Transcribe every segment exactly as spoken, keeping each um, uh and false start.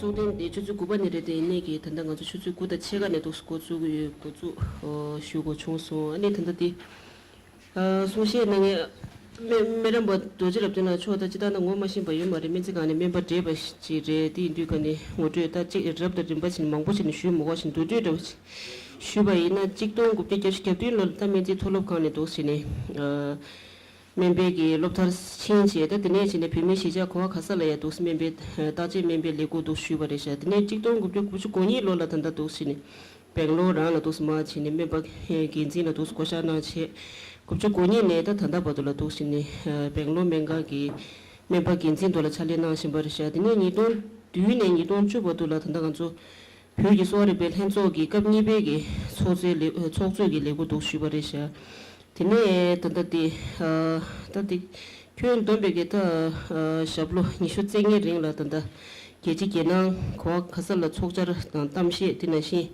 གསུང་རྟེན་དེ་ཆུ་ཚོད་དགུ་པ་ནས་རེད་དེ། ཡིན་ནའི་གི་ད་ལྟ་ང་ཚོ་ཆུ་ཚོད་དགུ་དང་ཕྱེད་ཀ་ནས་འདུག་འགོ་བཙུགས་ཀྱི་ཡོད། འགོ་བཙུགས་ཨོ་ཞུ་དགོས་བྱུང་སོང་། ཨ་ནི་ད་ལྟ་དེ་ཨ་གསུང་བཤད་གནང་མཁན་སྨན་སྨན་རམས་པ་རྡོ་རྗེ་རབ་བརྟན་ལགས་མཆོག་ད་ཅི་ལྟར་ན་ངོ་མ་ཤེས་པ་ཡོད་མ་རེད། སྨན་རྩིས་ཁང་ནས་སྨན་པ་བགྲེས་པ་ཞིག་རེད། དེ་ཡིན་དུས་ཀ་ནས་ངོ་སྤྲོད་ད་ཅིག་རབ་དང་རིམ་པ་བྱས་ནས་མང་པོ་བྱས་ནས་ཞུས་མི་དགོས་ཤིང་མདོར་བསྡུས་འདྲ་བོ་ཞིག་ཞུས་པ་ཡིན་ན། གཅིག་སྟོང་དགུ་བརྒྱ་བརྒྱད་ཅུ་གྱ་བདུན་ལོ་ལ་ད་སྨན་རྩིས་མཐོ་སློབ་ཁང་ནས་འདུག་སེ་ནས་ཨ། སྨན་པའི་གི་སློབ་མཐར་ཕྱིན་བྱས། ད་དེ་ནས་བྱས་ནས་བོད་མིའི་གཞིས་ཆགས་ག་བ་ག་ས་ལ་ཡ་འདུག་སེ་སྨན་པའི་བརྟག་དཔྱད་སྨན་པའི་ལས་ཁུངས་འདུག་ཞུས་པ་རེད་ཤག་དེ་ནས་གཅིག་སྟོང་དགུ་བརྒྱ་དགུ་བཅུ་གོ་གཉིས་ལོ་ལ་ད་ལྟ་འདུག་སེ་ནས་སྦེང་ལོར་རང་ལ་འདུག་སེ་མར་བྱས་ནས་སྨན་པ་འགན་འཛིན་ལ་འདུག་སེ་བསྐོ་བཞག་གནང་བྱས། དགུ་བཅུ་གོ་གཉིས་ནས་ད་ད་ལྟ་བར་དུ་ལ་འདུག་སེ་ནས་སྦེང་ལོར་སྨན་ཁང་གི་སྨན་པ་འགན་འཛིན་དུ་ལ་ཕྱག་ལས་གནང་བཞིན་པ་རེད་ཤག་དེ་ནས་ཉིས་སྟོང་བདུན་ནས་ཉིས་སྟོང་བཅུ་བར་དུ་ལ་ད་ལྟ་ང་ཚོ་བོད་ཀྱི་གསོ་བ་རིག་པའི་ལྷན་ཚོགས་ཀྱི་སྐབས་གཉིས་པའི་གི་ཚོགས་གཙོའི་ལས་ཚོགས་གཙོས་ཀྱི་ལས་ཁུངས་འདུག་ཞུས་པ་རེད་ཤག་དེ་ནས་ད་ལྟ་དེ་ཨ་ད་དེ་ཁྱོན་བསྡོམས་པའི་གི་ད་ཨ་ཞབས་ལོ་ཉི་ཤུ་རྩ་ལྔའི་རིང་ལ་ད་ལྟ་རྒྱལ་སྤྱི་རྒྱལ་ནང་ག་བ་ག་ས་ལ་ཚོགས་བཅར་དང་གཏམ་བཤད་དེ་ནང་བཞིན་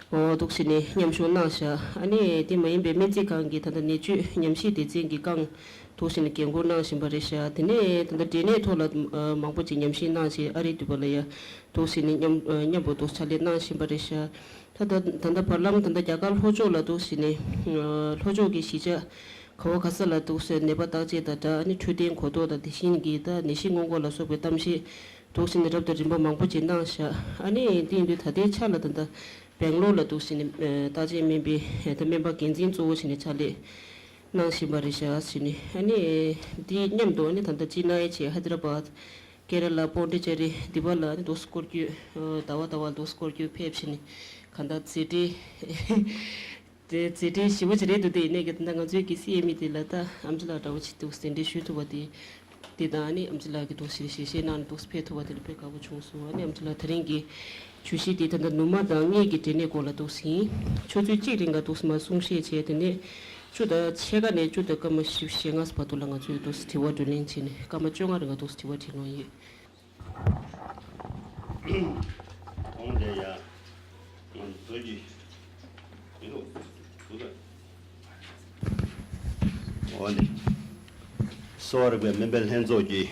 འོ་འདུག་སེ་ནས་མཉམ་ཞུགས་གནང་ཤག་ཨ་ནི་དེ་མ་ཡིན་པའི་སྨན་རྩིས་ཁང་གི་ད་ལྟ་ནད་བཅོས་ཉམས་ཞིབ་སྡེ་ཚན་གྱི་རྐང་འདུག་སེ་ནས་འགན་འཁུར་གནང་བཞིན་པ་རེད་ཤག་དེ་ནས་ད་ལྟ་འབྲས་ནད་ཐོག་ལ་ཨ་མང་པོ་ཅིག་ཉམས་ཞིབ་གནང་བྱས། ཨ་རིའི་འདུས་པ་ལ་ཡ་འདུག་སེ་ནས་མཉམ་ཨ་མཉམ་པོ་འདུག་ཕྱག་ལས་གནང་བཞིན་པ་རེད་ཤག་ད་ལྟ་ད་ལྟ་བར་ལམ་ད་ལྟ་རྒྱ་གར་ལྷོ་ཕྱོགས་ལ་འདུག་སེ་ནས་ཨ་ལྷོ་ཕྱོགས་ཀྱི་གཞིས་ཆགས་ག་བ་ག་ས་ལ་འདུག་སེ་ནད་པ་བརྟག་དཔྱད་དང་སྦྲགས། ཨ་ནི་འཕྲོད་བསྟེན་གོ་རྟོགས་དང་དེ་བཞིན་གྱི་ད་ནད་གཞི་སྔོན་འགོག་ལ་སོགས་པའི་གཏམ་བཤད་འདུག་སེ་ནས་རབ་དང་རིམ་པ་མང་པོ་ཅིག་གནང་ཤག་ཨ་ནི་དེ་ཡིན་དུས་ད་ལྟའི་ཆ་ལ་ད་ལྟ་སྦེང་ལོར་ལ་འདུག་སེ་ནས་ཨ་བརྟག་དཔྱད་སྨན་པའི་ད་སྨན་པ་འགན་འཛིན་གཙོ་བོ་བྱས་ནས་ཕྱག་ལས་གནང་བཞིན་པ་རེད་ཤག་ཟེར་ནས། ཨ་ནི་འདི་མཉམ་དུ་ཨ་ནི་ད་ལྟ་ཅི་ན་ཡ་ཆེ་ཧའི་ད་ར་བཱད། ཀེ་ར་ལ། པོན་ཌི་ཅེ་རི། འདི་པ་ལ་ཨ་ནི་འདུག་སེ་སྐོར་སྐྱོད། ཨ་ཟླ་བ་ཟླ་བ་འདུག་སེ་སྐོར་སྐྱོད་ཕེབས་བྱས་ནས་གང་ལྟར་མཛད་འཕྲིན་དེ་མཛད་འཕྲིན་ཞེ་པོ་ཅིག་རེད་འདུག་དེ་ཡིན་ནའི་གི་ད་ལྟ་ང་ཚོའི་གི་སི་ཨེམ་ཨི་དེ་ལ་ད་ཨེམ་ཆི་ལགས་འདྲ་བོ་ཅིག་འདུག་སེ་མཛད་འཕྲིན་ཞུ་ཐུབ་པ་དེ། དེ་དང་ཨ་ནི་ཨེམ་ཆི་ལགས་ཀྱིས་འདུག་སེ་ཞལ་བཞེས་གནང་ནས་འདུག་སེ་ཕེབས་ཐུབ་པ་དེ་ལ་དཔེ་དགའ་པོ་བྱུང་སོང་། ཨ་ནི་ཨེམ་ཆི་ལགས་དེ་རིང་གི་བརྗོད་གཞི་དེ་ད་ལྟ་ནུ་མ་དང་མངལ་གྱི་འབྲས་ནད་སྐོར་ལ་འདུག་སེ་ཡིན། ཆུ་ཚོད་གཅིག་རིང་ག་འདུག་སེ་མར་གསུང་བཤད་བྱས། དེ་ནས་བཅུ་དང་ཕྱེད་ཀ་ནས་བཅུ་དང་སྐར་མ་བཞི་བཅུ་ཞེ་ལྔ་བར་དུ་ལ་ང་ཚོས་འདུག་སེ་དྲི་བ་བགྲོ་གླེང་བྱས་ནས་སྐར་མ་བཅོ་ལྔ་རིང་ག་འདུག་སེ་དྲི་བ་དྲིས་ལན་ཡོད། གོང་དེ་ཡ་ང་ཚོ་བོད་ཀྱི་ཡིན་ནོ། འོ་ནི་གསོ་བ་རིག་པའི་སྨན་པའི་ལྷན་ཚོགས་ཀྱི་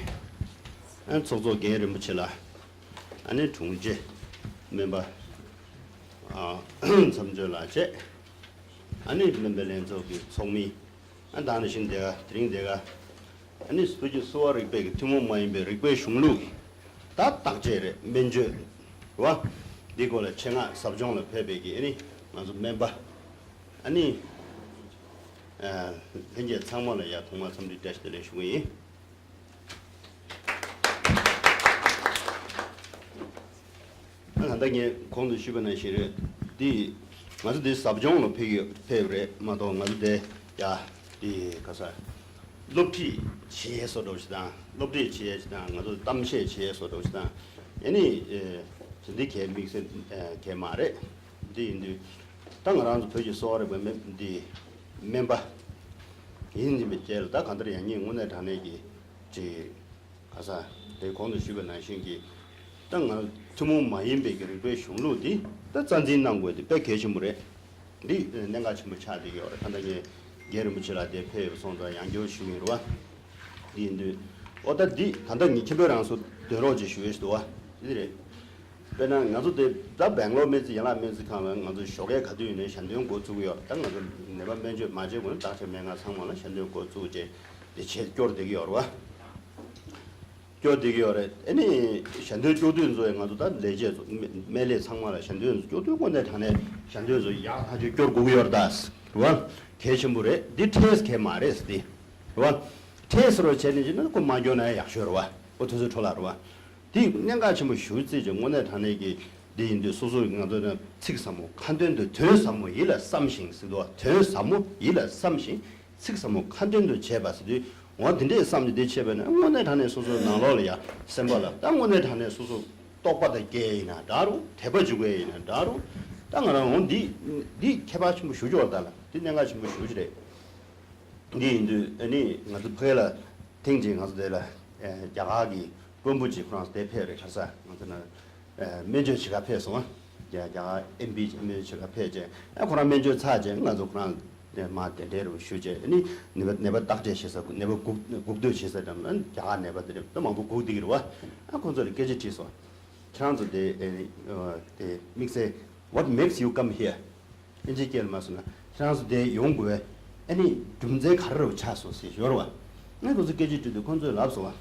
ཨ་ཚོགས་གཙོ་རྒན་རིན་པོ་ཆེ་ལགས། ཨ་ནི་དྲུང་ཆེ་སྨན་པ་ཨ་མཚམས་གཅོད་ལགས་བཅས། ཨ་ནི་སྨན་པའི་ལྷན་ཚོགས་ཀྱི་ཚོགས་མི། ཨ་ད་ནི་བཞིན་དེ་ག་དེ་རིང་དེ་ག་ཨ་ནི་བོད་ཀྱི་གསོ་བ་རིག་པའི་གི་ཐུན་མོང་མ་ཡིན་པའི་རིག་པའི་གཞུང་ལུགས་ད་བརྟག་དཔྱད་རེད། སྨན་བཅོས་རེད་བ། འདི་སྐོར་ལ་ཆེད་མངགས་ཟབ་སྦྱོང་ལ་ཕེབས་པའི་གི་ཨ་ནི་ང་ཚོ་སྨན་པ་ཨ་ནི་ཨ་ལྷན་རྒྱས་ཚང་མ་ལ་ཡ་ཐོག་མར་འཚམས་འདྲི་བཀྲ་ཤིས་བདེ་ལེགས་ཞུ་གི་ཡིན། ད་ལྟ་ངས་གོང་དུ་ཞུས་པ་ནང་བཞིན་རེད། འདི་ང་ཚོ་འདི་ཟབ་སྦྱོང་ལ་ཕེབས་ཡོད་ཕེབས་རེད་མ་གཏོགས་ང་ཚོ་འདི་ཡ་འདི་ག་ས་སློབ་ཁྲིད་བྱེད་ཡས་བཟོ་འདྲ་ཞིག་དང་། སློབ་ཁྲིད་བྱེད་ཡས་ཞིག་དང་། ང་ཚོ་གཏམ་བཤད་བྱེད་ཡས་བཟོ་འདྲ་ཞིག་དང་། ཡ་ནི་ཨེ་འདི་གའི་དམིགས་བསལ་ཨེ་གའི་མ་རེད། འདི་ཡིན་དུས་ད་ང་རང་ཚོ་བོད་ཀྱི་གསོ་བ་རིག་པའི་སྨན་འདི་སྨན་པ་ཡིན་ཡིན་པའི་རྐྱེན་ལ་ད་གང་ལྟར་ཡང་སྙིང་དངོས་གནས་དྲང་གནས་ཀྱི་ཅིག་ག་ས་དེ་གོང་དུ་ཞུས་པ་ནང་བཞིན་གྱི་ད་ང་ཐུན་མོང་མ་ཡིན་པའི་གི་རིག་པའི་གཞུང་ལུགས་འདི་ད་རྩ་འཛིན་གནང་དགོས་དེ་དཔེ་གལ་ཆེན་པོ་རེད། འདི་གནད་འགག་ཆེན་པོ་ཆགས་བསྡད་ཀྱི་ཡོད་རེད། ད་ལྟ་ངས་རྒན་རིན་པོ་ཆེ་ལགས་དེ་ཕེབས་སོང་ཙང་ཡང་བསྐྱར་ཞུ་གི་ཡིན་རེད་བ། འདི་ཡིན་དུས་ཨོ་ད་འདི་ད་ལྟ་ངས་ཁྱེད་རང་ཚོ་འདོན་རོགས་ཅིག་ཞུ་ཡས་ཞིག་འདུག་བ། འདི་རེད། དཔེར་ན་ང་ཚོ་དེ་ད་སྦེང་ལོར་སྨན་རྩིས་ཡན་ལག་སྨན་རྩིས་ཁང་ལ་ང་ཚོ་ཞོགས་ཀའི་ག་དུས་ཡིན་ནའི་ཞལ་འདོན་འགོ་བཙུགས་ཀྱི་ཡོད་རེད། ད་ང་ཚོ་ནད་པ་སྨན་བཅོས་མ་བྱེད་གོང་ནས་བརྟག་དཔྱད་སྨན་ཁང་ཚང་མ་ལ་ཞལ་འདོན་འགོ་བཙུགས་བྱས་དེ་བྱེད་སྐྱོར་བསྡད་ཀྱི་ཡོད་རེད་བ། སྐྱོར་བསྡད་ཀྱི་ཡོད་རེད། ཨ་ནི་ཞལ་འདོན་སྐྱོར་དུས་ཚོ་ཡང་ང་ཚོ་ད་ལས་བྱེད་ཚོ་སྨན་ལས་ཚང་མ་ལ་ཞལ་འདོན་སྐྱོར་དུས་དངོས་གནས་དྲང་གནས་ཞལ་འདོན་ཚོ་ཡག་ཐག་ཆོད་སྐྱོར་དགོས་ཀྱི་ཡོད་རེད་ད། རེད་བ། གལ་ཆེན་པོ་རེད། འདི་ཁྲེས་གལ་མ་རེད་འདི། རེད་བ། ཁྲེས་རོ་བྱས་ནས་ཅི་ན་ཁོ་མ་སྐྱོར་ན་ཡག་ཤོས་རེད་བ། ཁོ་དུས་ཚོད་འཕྲོ་བརླག་རེད་བ། འདི་གནད་འགག་ཆེན་པོ་ཞེ་པོ་བརྩིས་ཀྱི་དངོས་གནས་དྲང་གནས་ཀྱི་འདི་ཡིན་དུས་སོ་སོ་ང་ཚོ་ནི་ཚིག་ཟབ་མོ་ཁ་འདོན་དུ་དོན་ཟབ་མོ་ཡིད་ལ་བསམ་ཞིང་ཟེར་འདུག་བ། དོན་ཟབ་མོ་ཡིད་ལ་བསམ་ཞིང་ཚིག་ཟབ་མོ་ཁ་འདོན་དུ་བྱས་པ་ཟེར་དུས་འོ་འདི་འདྲས་བསམ་ནས་འདི་བྱས་པ་ན་དངོས་གནས་དྲང་གནས་སོ་སོའི་ནང་ལོགས་ལ་ཡ་སེམས་པ་ལ་ད་དངོས་གནས་དྲང་གནས་སོ་སོ་རྟོགས་པ་དང་འགལ་ཡིན་ན་འདྲ་རུང་དད་པ་འཇུག་གི་ཡིན་ན་འདྲ་རུང་ད་ང་རང་འོ་འདི་འདི་ཁྱད་པར་ཆེན་པོ་ཞེ་པོ་ཅིག་ཡོད་རེད་ད་ལ། འདི་གནད་འགག་ཆེན་པོ་ཞེ་པོ་ཅིག་རེད། འདི་ཡིན་དུས་ཨ་ནི་ང་ཚོ་ཕ་གི་ལ་ཐེངས་གཅིག་ང་ཚོ་དེ་ལ་ཨ་རྒྱ་གར་གྱི་དཔོན་པོ་གཅིག་ཁོ་རང་དེ་ཕེབས་རེད། ག་རེ་ཟེར་ང་ཚོ་ན་ཨ་སྨན་བཅོས་བྱེད་གར་ཕེབས་སོང་། རྒྱ་རྒྱ་གར་ཨེམ་པི་སྨན་བཅོས་བྱེད་གར་ཕེབས་རྗེས་ཨ་ཁོ་རང་སྨན་བཅོས་ཚར་རྗེས་ང་ཚོ་ཁོ་རང་དེ་མར་གདན་འདྲེན་རུ་ཞུས་རྗེས་ཨ་ནི་ནད་པ་ནད་པ་བརྟག་དཔྱད་བྱེད་ས་ནད་པ་སྒུག་སྒུག་སྡོད་བྱེད་ས་དང་རྒྱ་གར་ནད་པ་དེ་འདྲ་མང་པོ་སྒུག་བསྡད་ཀྱི་རེད་བ། ཨ་ཁོ་ཚོ་ལ་སྐད་ཆ་དྲིས་སོང་། ཁྱེད་རང་ཚོ་དེ་ཨེ་ནི་ཨ་དེ་དམིགས་བསལ། What makes you come here? ཨིན་ཇི་སྐད་ལ་མ་སོང་ན་ཁྱེད་རང་ཚོ་དེ་ཡོང་དགོས་པའི་ཨ་ནི་རྒྱུ་མཚན་ག་རེ་རུ་ཆགས་སོང་ཟེར་ཡོད་རེད་བ། ངས་ཁོ་ཚོ་སྐད་ཆ་དྲིས་དུས་ཁོ་ཚོས་ལབ་སོང་བ།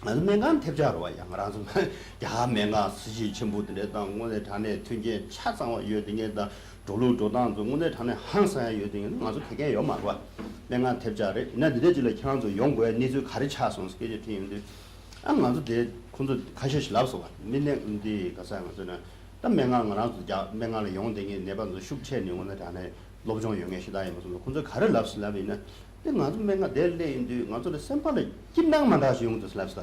ང་ཚོ་སྨན་ཁང་ཐེབས་ཆག་རེད་བ། ཡ་ང་རང་ཚོ་རྒྱ་གར་སྨན་ཁང་གཟི་བརྗིད་ཆེན་པོ་དེ་འདྲས་དང་དངོས་གནས་དྲང་གནས་མཐུན་རྐྱེན་ཆ་ཚང་བ་ཡོད་དེ་ངས་དང་འགྲོ་ལུགས་འགྲོ་སྟངས་ཚོ་དངོས་གནས་དྲང་གནས་ཧང་སང་ཡ་ཡོད་དེ་ངས་ང་ཚོ་དེ་གས་ཡོད་མ་རེད་བ། སྨན་ཁང་ཐེབས་ཆག་རེད། ཡིན་ན་འདི་འདྲས་ཅིག་ལ་ཁྱེད་རང་ཚོ་ཡོང་དགོས་ཡ་གནས་ཚུལ་ག་རེ་ཆགས་སོང་ཟེར་སྐད་ཆ་དྲིས་ཡོང་དུས། ཨ་ང་ཚོ་དེ་ཁོང་ཚོ་ཁ་ཤས་ཤིག་ལབ་སོང་བ། མི་ནས་འདི་ག་ས་ང་ཚོ་ན་ད་སྨན་ཁང་ང་རང་ཚོ་རྒྱ་སྨན་ཁང་ལ་ཡོང་དེ་ངས་ནད་པ་ཚོ་ཤུགས་ཆེ་ནས་འོ་ན་དྲང་གནས་སློབ་སྦྱོང་ཡོད་ངེས་ཤིག་ད་ཡིན་མ་སོང་། ཁོང་ཚོ་ག་རེ་ལབ་སོང་ལབ་ཡིན་ན། དེ་ང་ཚོ་སྨན་ཁང་དེར་སླེབས་ཡིན་དུས་ང་ཚོ་ལ་སེམས་པ་ལ་སྐྱིད་སྣང་མ་འདྲ་ཞིག་ཡོང་གི་འདུག་ལབ་ས།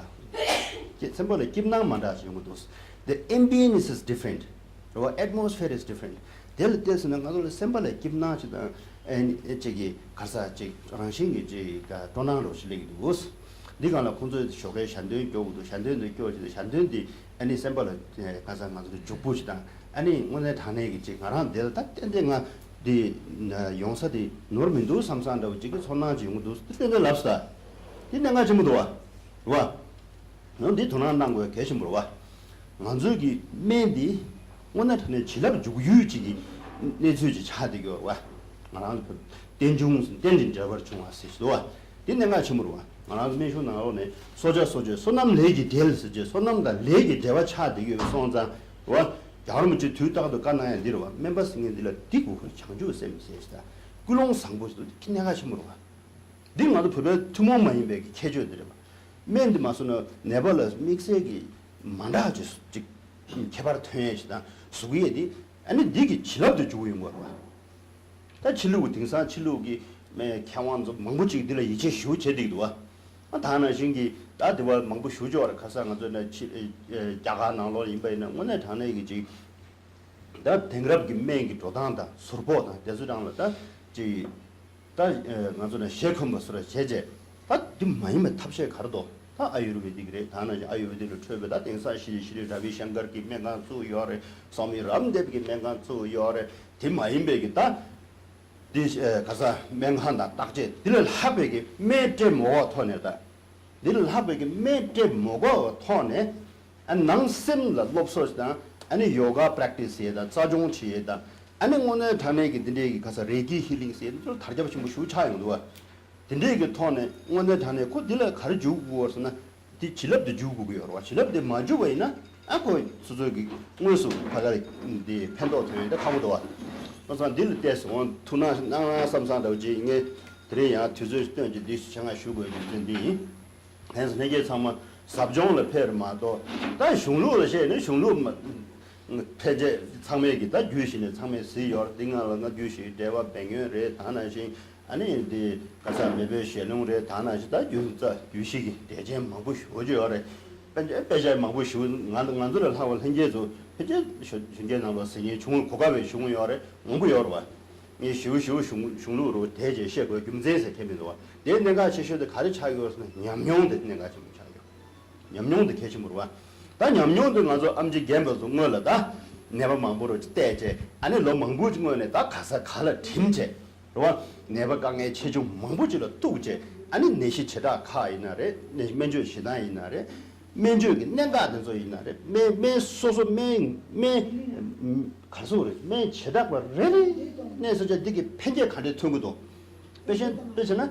ཀྱེ་སེམས་པ་ལ་སྐྱིད་སྣང་མ་འདྲ་ཞིག་ཡོང་གི་འདུག The ambience is different. རེད་བ། Atmosphere is different. དེ་ལ་བལྟས་སོང་ན་ང་ཚོ་ལ་སེམས་པ་ལ་སྐྱིད་སྣང་ཞིག་དང་ཨེ་ནི་ཨེ་ཅིག་གི་ག་ས་ཅིག་རང་བཞིན་གྱི་ཅིག་སྤྲོ་སྣང་རོ་ཞིག་སླེབས་ཀྱི་འདུག་འདི་སྒང་ལ་ཁོང་ཚོས་ཞོགས་ཀའི་ཞལ་འདོན་སྐྱོར་གྱི་འདུག་ཞལ་འདོན་འདི་སྐྱོར་གྱི་འདུག་ཞལ་འདོན་འདི་ཨ་ནི་སེམས་པ་ལ་ག་ས་ང་ཚོ་ལ་འཇུག་པོ་ཞིག་དང་ཨ་ནི་དངོས་གནས་དྲང་གནས་ཀྱི་ཅིག་ང་རང་འདི་ལ་ད་ཏན་ཏན་ང་འདི་ཡོང་ས་དེ་ནོར་མི་འདུག་བསམ་བསམ་འདྲ་བོ་ཅིག་གི་ཚོར་སྣང་ཅིག་ཡོང་གི་འདུག་འདི་ཏན་ཏན་ལབ་ས། འདི་གནད་འགག་ཆེན་པོ་འདུག་བ། རེད་བ། ཡང་འདི་དོ་སྣང་གནང་དགོས་གལ་ཆེན་པོ་རེད་བ། ང་ཚོའི་གི་སྨན་འདི་དངོས་གནས་དྲང་གནས་བྱིན་རླབས་འཇུག་ཡུལ་ཅིག་གི་གནས་ཚུལ་ཅིག་ཆགས་བསྡད་ཀྱི་ཡོད་རེད་བ། ང་རང་ཚོ་རྟེན་འབྱུང་རྟེན་ཅིང་འབྲེལ་བར་འབྱུང་བ་ཟེར་གྱི་འདུག་བ། འདི་གནད་འགག་ཆེན་པོ་རེད་བ། ང་རང་ཚོ་སྨན་གཞུང་ནང་ལོགས་ནས་གསོ་བྱ་གསོ་བཅོས་བསོད་ནམས་ལས་ཀྱི་འབྲེལ་ཟེར་བྱས་བསོད་ནམས་དང་ལས་ཀྱི་འབྲེལ་བ་ཆགས་བསྡད་ཀྱི་ཡོད་པ་སོང་ཙང་རེད་བ། རྒྱལ་བ་རིན་པོ་ཆེས་དུས་རྟག་ཏུ་བཀའ་གནང་ཡ་འདི་རེད་བ། སྨན་པ་ཟེར་མཁན་འདི་ལ་འདི་དགོས་ཁོ་བྱང་ཆུབ་སེམས་ཟེར་ཞིག་དང་ཀུན་སློང་བཟང་པོ་ཟེར་དུས་འདི་གནད་འགག་ཆེན་པོ་རེད་བ། འདི་ང་ཚོ་བོད་པའི་ཐུན་མོང་མ་ཡིན་པའི་གི་ཁྱད་ཆོས་འདི་རེད་པ། སྨན་འདི་མ་གསོས་ན་ནད་པ་ལ་དམིགས་བསལ་གྱི་མ་འདྲ་ཅིག་ཅིག་ཁྱད་པར་ཐོན་ཡས་ཅིག་དང་གཟུགས་ཡས་འདི་ཨ་ནི་འདི་གི་བྱིན་རླབས་དུ་འཇུག་ཡོང་དགོས་རེད་པ། ད་ཕྱི་ལུགས་དེང་སང་ཕྱི་ལུགས་ཀྱི་མཁས་དབང་ཚོ་མང་པོ་ཅིག་འདི་ལ་ཡིད་ཆེས་ཞེ་པོ་བྱེད་བསྡད་ཀྱི་འདུག་བ། ཨ་ད་ནང་བཞིན་གྱི་ད་འདི་བ་མང་པོ་ཞེ་པོ་ཅིག་ཡོད་རེད། ཁ་སང་ང་ཚོ་ནས་ཕྱི་རྒྱ་གར་ནང་ལོགས་ཡིན་པ་ཡིན་ན་དངོས་གནས་དྲང་གནས་ཀྱི་ཅིག་ད་དེང་རབས་ཀྱི་སྨན་གྱི་འགྲོ་སྟངས་དང་ཟུར་ཕོག་དང་དེ་ཚོ་རང་ལ་ད་ཅིག་ད་ང་ཚོ་ནས་ཞེ་འཁོན་པ་སོ་ར་བྱས་རྗེས་ད་འདི་མ་ཡིན་པའི་ཐབས་ཤེས་ག་རེ་འདུག་ད་ཨ་ཡུར་ཝེ་དིག་རེད། ད་ནང་བཞིན་ཨ་ཡུར་ཝེ་དིག་ལ་འཕྲོས་པའི་ད་དེང་སང་ཤི་རི་ཤི་རི་ར་བི་ཤང་ཀར་གྱི་སྨན་ཁང་བཙུགས་ཡོད་རེད། སྭ་མི་རམ་དེབ་ཀྱི་སྨན་ཁང་བཙུགས་ཡོད་རེད། དེ་མ་ཡིན་པའི་གི་ད་འདི་ག་ས་སྨན་ཁང་དང་བརྟག་དཔྱད་འདི་ལས་ལྷག་པའི་གི་སྨན་སྤྲད་མ་དགོས་པའི་ཐོག་ནས་ད། འདི་ལས་ལྷག་པའི་གི་སྨན་སྤྲད་མ་དགོས་པའི་ཐོག་ནས་ཨ་ནང་སེམས་ལ་སློབ་གསོ་ཞིག་དང་ཨ་ནི་ཡོ་ག་པྲེག་ཊི་སི་ཡས་དང་རྩ་སྦྱོང་བྱེད་ཡས་དང་ཨ་ནི་དངོས་གནས་དྲང་གནས་ཀྱི་འདི་འདྲའི་གི་ག་ས་རེ་ཀི་ཧི་ལིང་ཟེར་ཡས་འདི་ཚོར་དར་ཁྱབ་ཆེན་པོ་ཞེ་པོ་ཆགས་ཡོང་འདུག་བ། དེ་འདྲའི་གི་ཐོག་ནས་དངོས་གནས་དྲང་གནས་ཁོ་འདི་ལ་ག་རེ་འཇུག་དགོས་ཟེར་ན། དེ་བྱིན་རླབས་དེ་འཇུག་དགོས་ཀྱི་ཡོད་རེད་བ། བྱིན་རླབས་དེ་མ་འཇུག་པ་ཡིན་ན་ཨ་ཁོ་སོ་སོའི་གི་དངོས་སུ་ཕ་གར་དེ་ཕན་ཐོགས་ཐོན་ཡོད་ད་ཁག་པོ་འདུག་བ། ཁོ་ཚང་འདི་ལ་བལྟས་སོང་ཐུགས་སྣང་གནང་བསམ་བསམ་འདྲ་བོ་ཅིག་ངས་དེ་རིང་ཡང་དུས་ཚོད་བཏོན་གྱི་འདི་ཆེད་མངགས་ཞུ་དགོས་ཀྱི་དོན་འདི་ཡིན། ལྷན་ལྷན་རྒྱས་ཚང་མ་ཟབ་སྦྱོང་ལ་ཕེབས་རེད་མ་གཏོགས་ད་གཞུང་ལུགས་ལ་བཤད་ན་གཞུང་ལུགས་མ། ཕལ་ཆེར་ཚང་མས་ཀྱི་ད་རྒྱུད་བཞི་ནས་ཚང་མས་གཟིགས་ཡོད་རེད། འདི་སྔ་ལ་ང་རྒྱུད་བཞི་འགྲེལ་པ་བན་ཡོན་རེད། ད་ནང་བཞིན་ཨ་ནི་འདི་ག་ས་མེས་པོའི་ཞལ་ལུང་རེད། ད་ནང་བཞིན་ད་རྒྱུད་རྩ་རྒྱུད་བཞི་གི་འགྲེལ་ཆེན་མང་པོ་ཞེ་པོ་ཅིག་ཡོད་རེད། དཔེ་དཔེ་ཆ་མང་པོ་ཞེ་པོ་ང་ང་ཚོ་ལས་ལྷག་པ་ལྷན་རྒྱས་ཚོ་ཕལ་ཆེར་གཞོན་གཞོན་སྐྱེས་ནང་ལ་གཟིགས་མཁན་བྱུང་གོ་སྐབས་བྱུང་ཡོད་རེད། མང་པོ་ཡོད་རེད་བ། ངས་ཞེ་པོ་ཞེ་པོ་གཞུང་གཞུང་ལུགས་རུ་དེ་རྗེས་བཤད་དགོས་རྒྱུ་མཚན་ཟེར་མཁན་མི་འདུག་བ། དེའི་གནད་འགག་ཆེ་ཤོས་དེ་ག་རེ་ཆགས་ཡོད་ཟེར་ན་ཉམས་མྱོང་དེ་གནད་འགག་ཆེན་པོ་ཆགས་ཡོད། ཉམས་མྱོང་དེ་གལ་ཆེན་པོ་རེད་བ། ད་ཉམས་མྱོང་དེ་ང་ཚོ་ཨེམ་ཆི་རྒན་པ་ཚོ་སྔོན་ལ་ད་ནད་པ་མང་པོ་རུ་བལྟས་བྱས་ཨ་ནི་ལོ་མང་པོ་ཅིག་སྔོན་ནས་ད་ག་ས་ག་ལ་འགྲིམ་བྱས་རེད་བ། ནད་པ་དཀའ་ངལ་ཆེ་ཆུང་མང་པོ་ཅིག་ལ་གཏུག་བྱས་ཨ་ནི་ནད་གཞི་བྱེ་བྲག་ཁག་ཡིན་ན་རེད། ནད་སྨན་བཅོས་བྱེད་སྟངས་ཡིན་ན་རེད། སྨན་བཅོས་ཀྱི་གནད་འགག་དེ་ཚོ་ཡིན་ན་རེད། སྨན་སྨན་སོ་སོ་སྨན་སྨན་ག་རེ་ཟེར་དགོས་རེད། སྨན་བྱེ་བྲག་པ་རེ་རེ་གནས་ས་ཆ་འདི་གི་ཕན་སྐྱེད་ག་འདྲས་ཐོན་གྱི་འདུག་དཔེ་ཆ་དཔེ་བྱས་ན་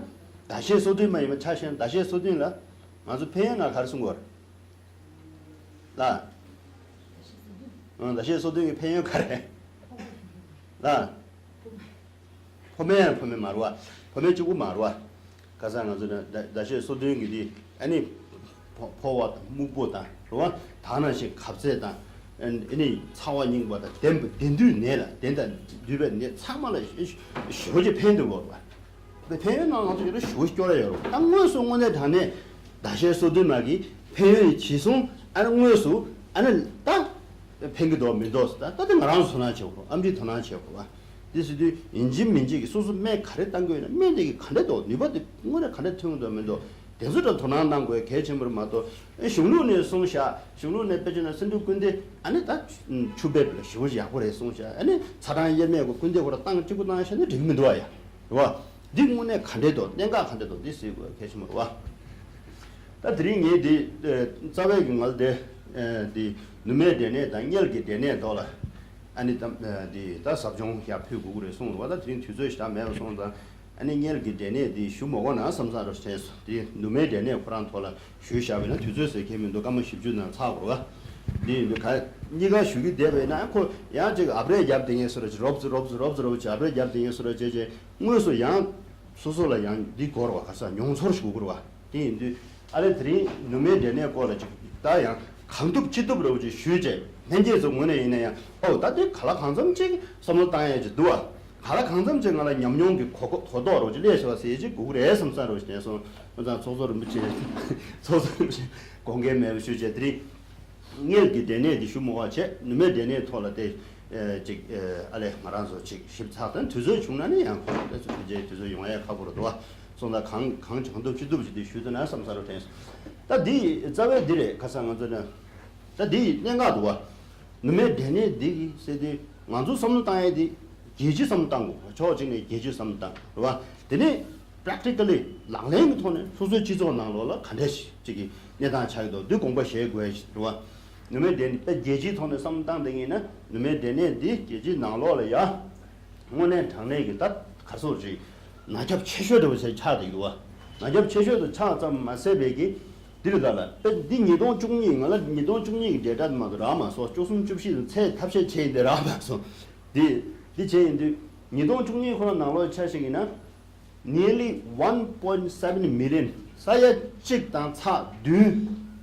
ཟླ་ཤས་སོ་བདུན་མ་ཡིན་པ་ཆ་བཞག་ན་ཟླ་ཤས་སོ་བདུན་ལ་ང་ཚོ་ཕན་ཡོན་ལ་ག་རེ་གསུང་གི་ཡོད་རེད། ལ། ཨང་ཟླ་ཤས་སོ་བདུན་གྱི་ཕན་ཡོན་ག་རེ། ལ། ཕོ་མེ་ཡང་ཕོ་མེ་མ་རུ་བ། ཕོ་མེ་གཅིག་པུ་མ་རུ་བ། ཁ་སང་ང་ཚོ་ནི་ཟླ་ཟླ་ཤས་སོ་བདུན་གྱི་དེ་ཨ་ནི་ཕོ་ཕོ་བ་དང་སྨུག་པོ་དང་རུ་བ་དག་ནང་བཞིན་གབ་ཚད་དང་ཨ་ནི་ཚ་བ་རྙིང་པ་དང་ལྡན་པ་ལྡན་འདུས་ནད་ལ་ལྡན་དང་འདུས་པའི་ནད་ཚང་མ་ལ་ཞེ་པོ་ཅིག་ཕན་འདུག་གོ་བ། དེ་ཕན་ཡོན་ནང་ང་ཚོ་ཡོད་ན་ཞེ་པོ་སྐྱོ་ར་ཡོད་རུ་ད་དངོས་སུ་དངོས་གནས་དྲང་གནས་ཟླ་ཤས་སོ་བདུན་མ་གི་ཕན་ཡོན་ཇི་གསུང་ཨ་ནི་དངོས་སུ་ཨ་ནི་ད། ཕན་གྱི་འདུག་མི་འདུག་ཟེར་ད་ད་དེ་ང་རང་ཚོ་དོ་སྣང་བྱེད་དགོས། ཨེམ་ཆིས་དོ་སྣང་བྱེད་དགོས་པ། དེ་ཟེར་དུས་ཡིན་གཅིག་མིན་གཅིག་གི་སོ་སོ་སྨན་ག་རེ་བཏང་གི་ཡོད་ན་སྨན་དེ་གི་ག་འདྲ་འདུག་ནུས་པ་དེ་དངོས་གནས་ག་འདྲ་ཐོན་གྱི་འདུག་མི་འདུག་དེ་ཚོ་ལ་དོ་སྣང་གནང་དགོས་གལ་ཆེན་པོ་རེད་མ་གཏོགས་ཨེ་གཞུང་ལུགས་ནས་གསུངས་བཞག་གཞུང་ལུགས་ནས་དཔེ་ཆ་ནས་སེ་འབྲུ་སྐུ་འདེབས་ཨ་ནི་ད་ཆུ་བེབས་ལ་ཞེ་པོ་ཡག་པོ་རེད་གསུངས་བཞག་ཨ་ནི་ཚ་གྲང་དབྱེར་མེད་གི་སྐུ་འདེབས་ཁོ་ར་བཏང་གཅིག་པུ་བཏང་བཞག་ན་འགྲིག་གི་མི་འདུག་བ་ཡ། རེད་བ། འདི་དངོས་གནས་ག་འདྲས་འདུག་གནད་འགག་ག་འདྲས་འདུག་འདི་གཟིགས་དགོས་གལ་ཆེན་པོ་རེད་བ། ད་དེ་རིང་ངས་འདི་ཨ་རྩ་བའི་གི་ང་ལ་དེ་ ཨ་འདི་ནུ་མའི་འབྲས་ནད་དང་མངལ་གྱི་འབྲས་ནད་ཐོག་ལ་ཨ་ནི་ད་འདི་ད་ཟབ་སྦྱོང་ཡག་ཕུལ་དགོས་ཀྱི་རེད་གསུངས་འདུག་བ། ད་དེ་རིང་དུས་ཚོད་ཞེ་དྲག་མེད་པ་སོང་ཙང་ཨ་ནི་མངལ་གྱི་འབྲས་ནད་འདི་ཞུ་མ་དགོས་ན་བསམ་བསམ་རོ་བྱས་སོང་། འདི་ནུ་མའི་འབྲས་ནད་ཁོ་རང་ཐོག་ལ་ཞུས་བཞག་པ་ཡིན་ན་དུས་ཚོད་ཟེར་མཁན་མི་འདུག་སྐར་མ་བཞི་བཅུ་ནང་ཚར་དགོས་རེད་བ། འདི་ཡིན་དུས་ག་གཉིས་ཀ་ཞུ་གི་བསྡད་པ་ཡིན་ན་ཁོ་ཡང་ཅིག་ཨབ་རེ་རྒྱབ་བསྡད་མཁན་བཟོ་འདྲ་ཅིག་རོབ་ཙམ་རོབ་ཙམ་རོབ་ཙམ་ཨབ་རེ་རྒྱབ་བསྡད་མཁན་བཟོ་འདྲ་བྱས་བྱས་དངོས་སུ་ཡང་སོ་སོ་ལ་ཡང་འདི་དགོས་རེད་བ། ག་ས་མྱོང་ཚོར་ཞིག་དགོས་རེད་བ། དེ་ཡིན་དུས་ཨ་རེ་དེ་རིང་ནུ་མའི་འབྲས་ནད་སྐོར་ལ་ཅིག་ད་ཡང་གང་ཐུབ་ཅི་ཐུབ་རོབ་ཅིག་ཞུས་བྱས་ལྷན་རྒྱས་ཚོ་ངོས་ནས་ཡིན་ན་ཡང་ཨོ་ད་དེ་ག་ལ་གང་འཚམ་ཅིག་བསམ་བློ་བཏང་ཡས་ཅིག་འདུག་བ། ག་ལ་གང་འཚམ་ཅིག་ང་ལ་ཉམས་མྱོང་གི་གོ་གོ་གོ་རྟོགས་རོབ་ཅིག་སླེབས་ཤག་བ་ཟེར་ཅིག་དགོས་ཀྱི་རེད་བསམ་བསམ་རོབ་ཅིག་བསྡད་སོང་། ང་ཚང་ཚོགས་གཙོ་རིན་པོ་ཆེ་ཚོགས་གཙོ་རིན་པོ་ཆེ་དགོངས་འགལ་མེད་པ་ཞུས་བྱས་དེ་རིང་མངལ་གྱི་འབྲས་ནད་འདི་ཞུ་མི་དགོས་བྱས་ནུ་མའི་འབྲས་ནད་ཐོག་ལ་དེ་ཅིག་ཨ་ལས་ང་རང་ཚོ་ཅིག་ཞིབ་ཚགས་དང་དུས་ཚོད་བྱུང་ན་ནི་ཡང་ཁོང་དེ་ཚོ་དེ་རྗེས་དུས་ཚོད་ཡོང་ཡས་ཁག་པོ་རེད་འདུག་བ། སོང་ཙང་གང་གང་བྱང་ཐུབ་ཅི་ཐུབ་ཅིག་དེ་ཞུས་ཐུབ་ན་བསམ་བསམ་རོབ་དྲན་སོང་། ད་འདི་རྩ་བའི་འདི་རེད། ཁ་སང་ང་ཚོ་ནི་ད་འདི་གནད་འགག་འདུག་བ། ནུ་མའི་འབྲས་ནད་འདི་གི་ཟེར་དུས་ང་ཚོ་བསམ་བློ་བཏང་ཡས་འདི་རྒྱལ་སྤྱིའི་བསམ་བློ་བཏང་དགོས། ཕྱོགས་གཅིག་ནས་རྒྱལ་སྤྱིའི་བསམ་བློ་བཏང་རེད་བ། དེ་ནས་practically ལག་ལེན་གྱི་ཐོག་ནས་སོ་སོའི་སྤྱི་ཚོགས་ནང་ལོགས་ལ་ག་འདྲ་ཞིག་ཅིག་གི་གནས་སྟངས་ཆགས་ཀྱི་འདུག་འདི་དགོངས་པ་བཞེས་དགོས་རེད་བ། ནུ་མའི་འབྲས་ནད་དཔེ་རྒྱལ་སྤྱིའི་ཐོག་ནས་བསམ་བློ་བཏང་བསྡད་མཁན་ཡིན་ན་ནུ་མའི་འབྲས་ནད་འདི་རྒྱལ་སྤྱིའི་ནང་ལོགས་ལ་ཡ་དངོས་གནས་དྲང་གནས་ཀྱི་ད་ག་ཚོད་ཅིག་ན་ཁྱབ་ཆེ་ཤོས་འདྲ་བོ་ཞིག་ཆགས་བསྡད་ཀྱི་འདུག་བ། ན་ཁྱབ་ཆེ་ཤོས་དུ་ཆགས་ཙམ་མ་ཟད་པའི་གི་འདི་རུ་ད་ལ་དཔེ་འདི་ཉིས་སྟོང་བཅུ་གཉིས་ང་ལ་ཉིས་སྟོང་བཅུ་གཉིས་ཀྱི་འབྲས་སྒྲ་མ་གཏོགས་རག་མ་སོང་། བཅུ་གསུམ་བཅུ་བཞི་དང་ཚད་ཐབས་ཤེས་བྱས་ཡིན་དེ་རག་མ་སོང་། འདི་འདི་བྱས་ཡིན་དུས་ཉིས་སྟོང་བཅུ་གཉིས་ཁོ་ན་ནང་ལོགས་ཆ་ཞིག་ཡིན་ན། Nearly one point seven million ས་ཡ་གཅིག་དང་ཚེག་བདུན་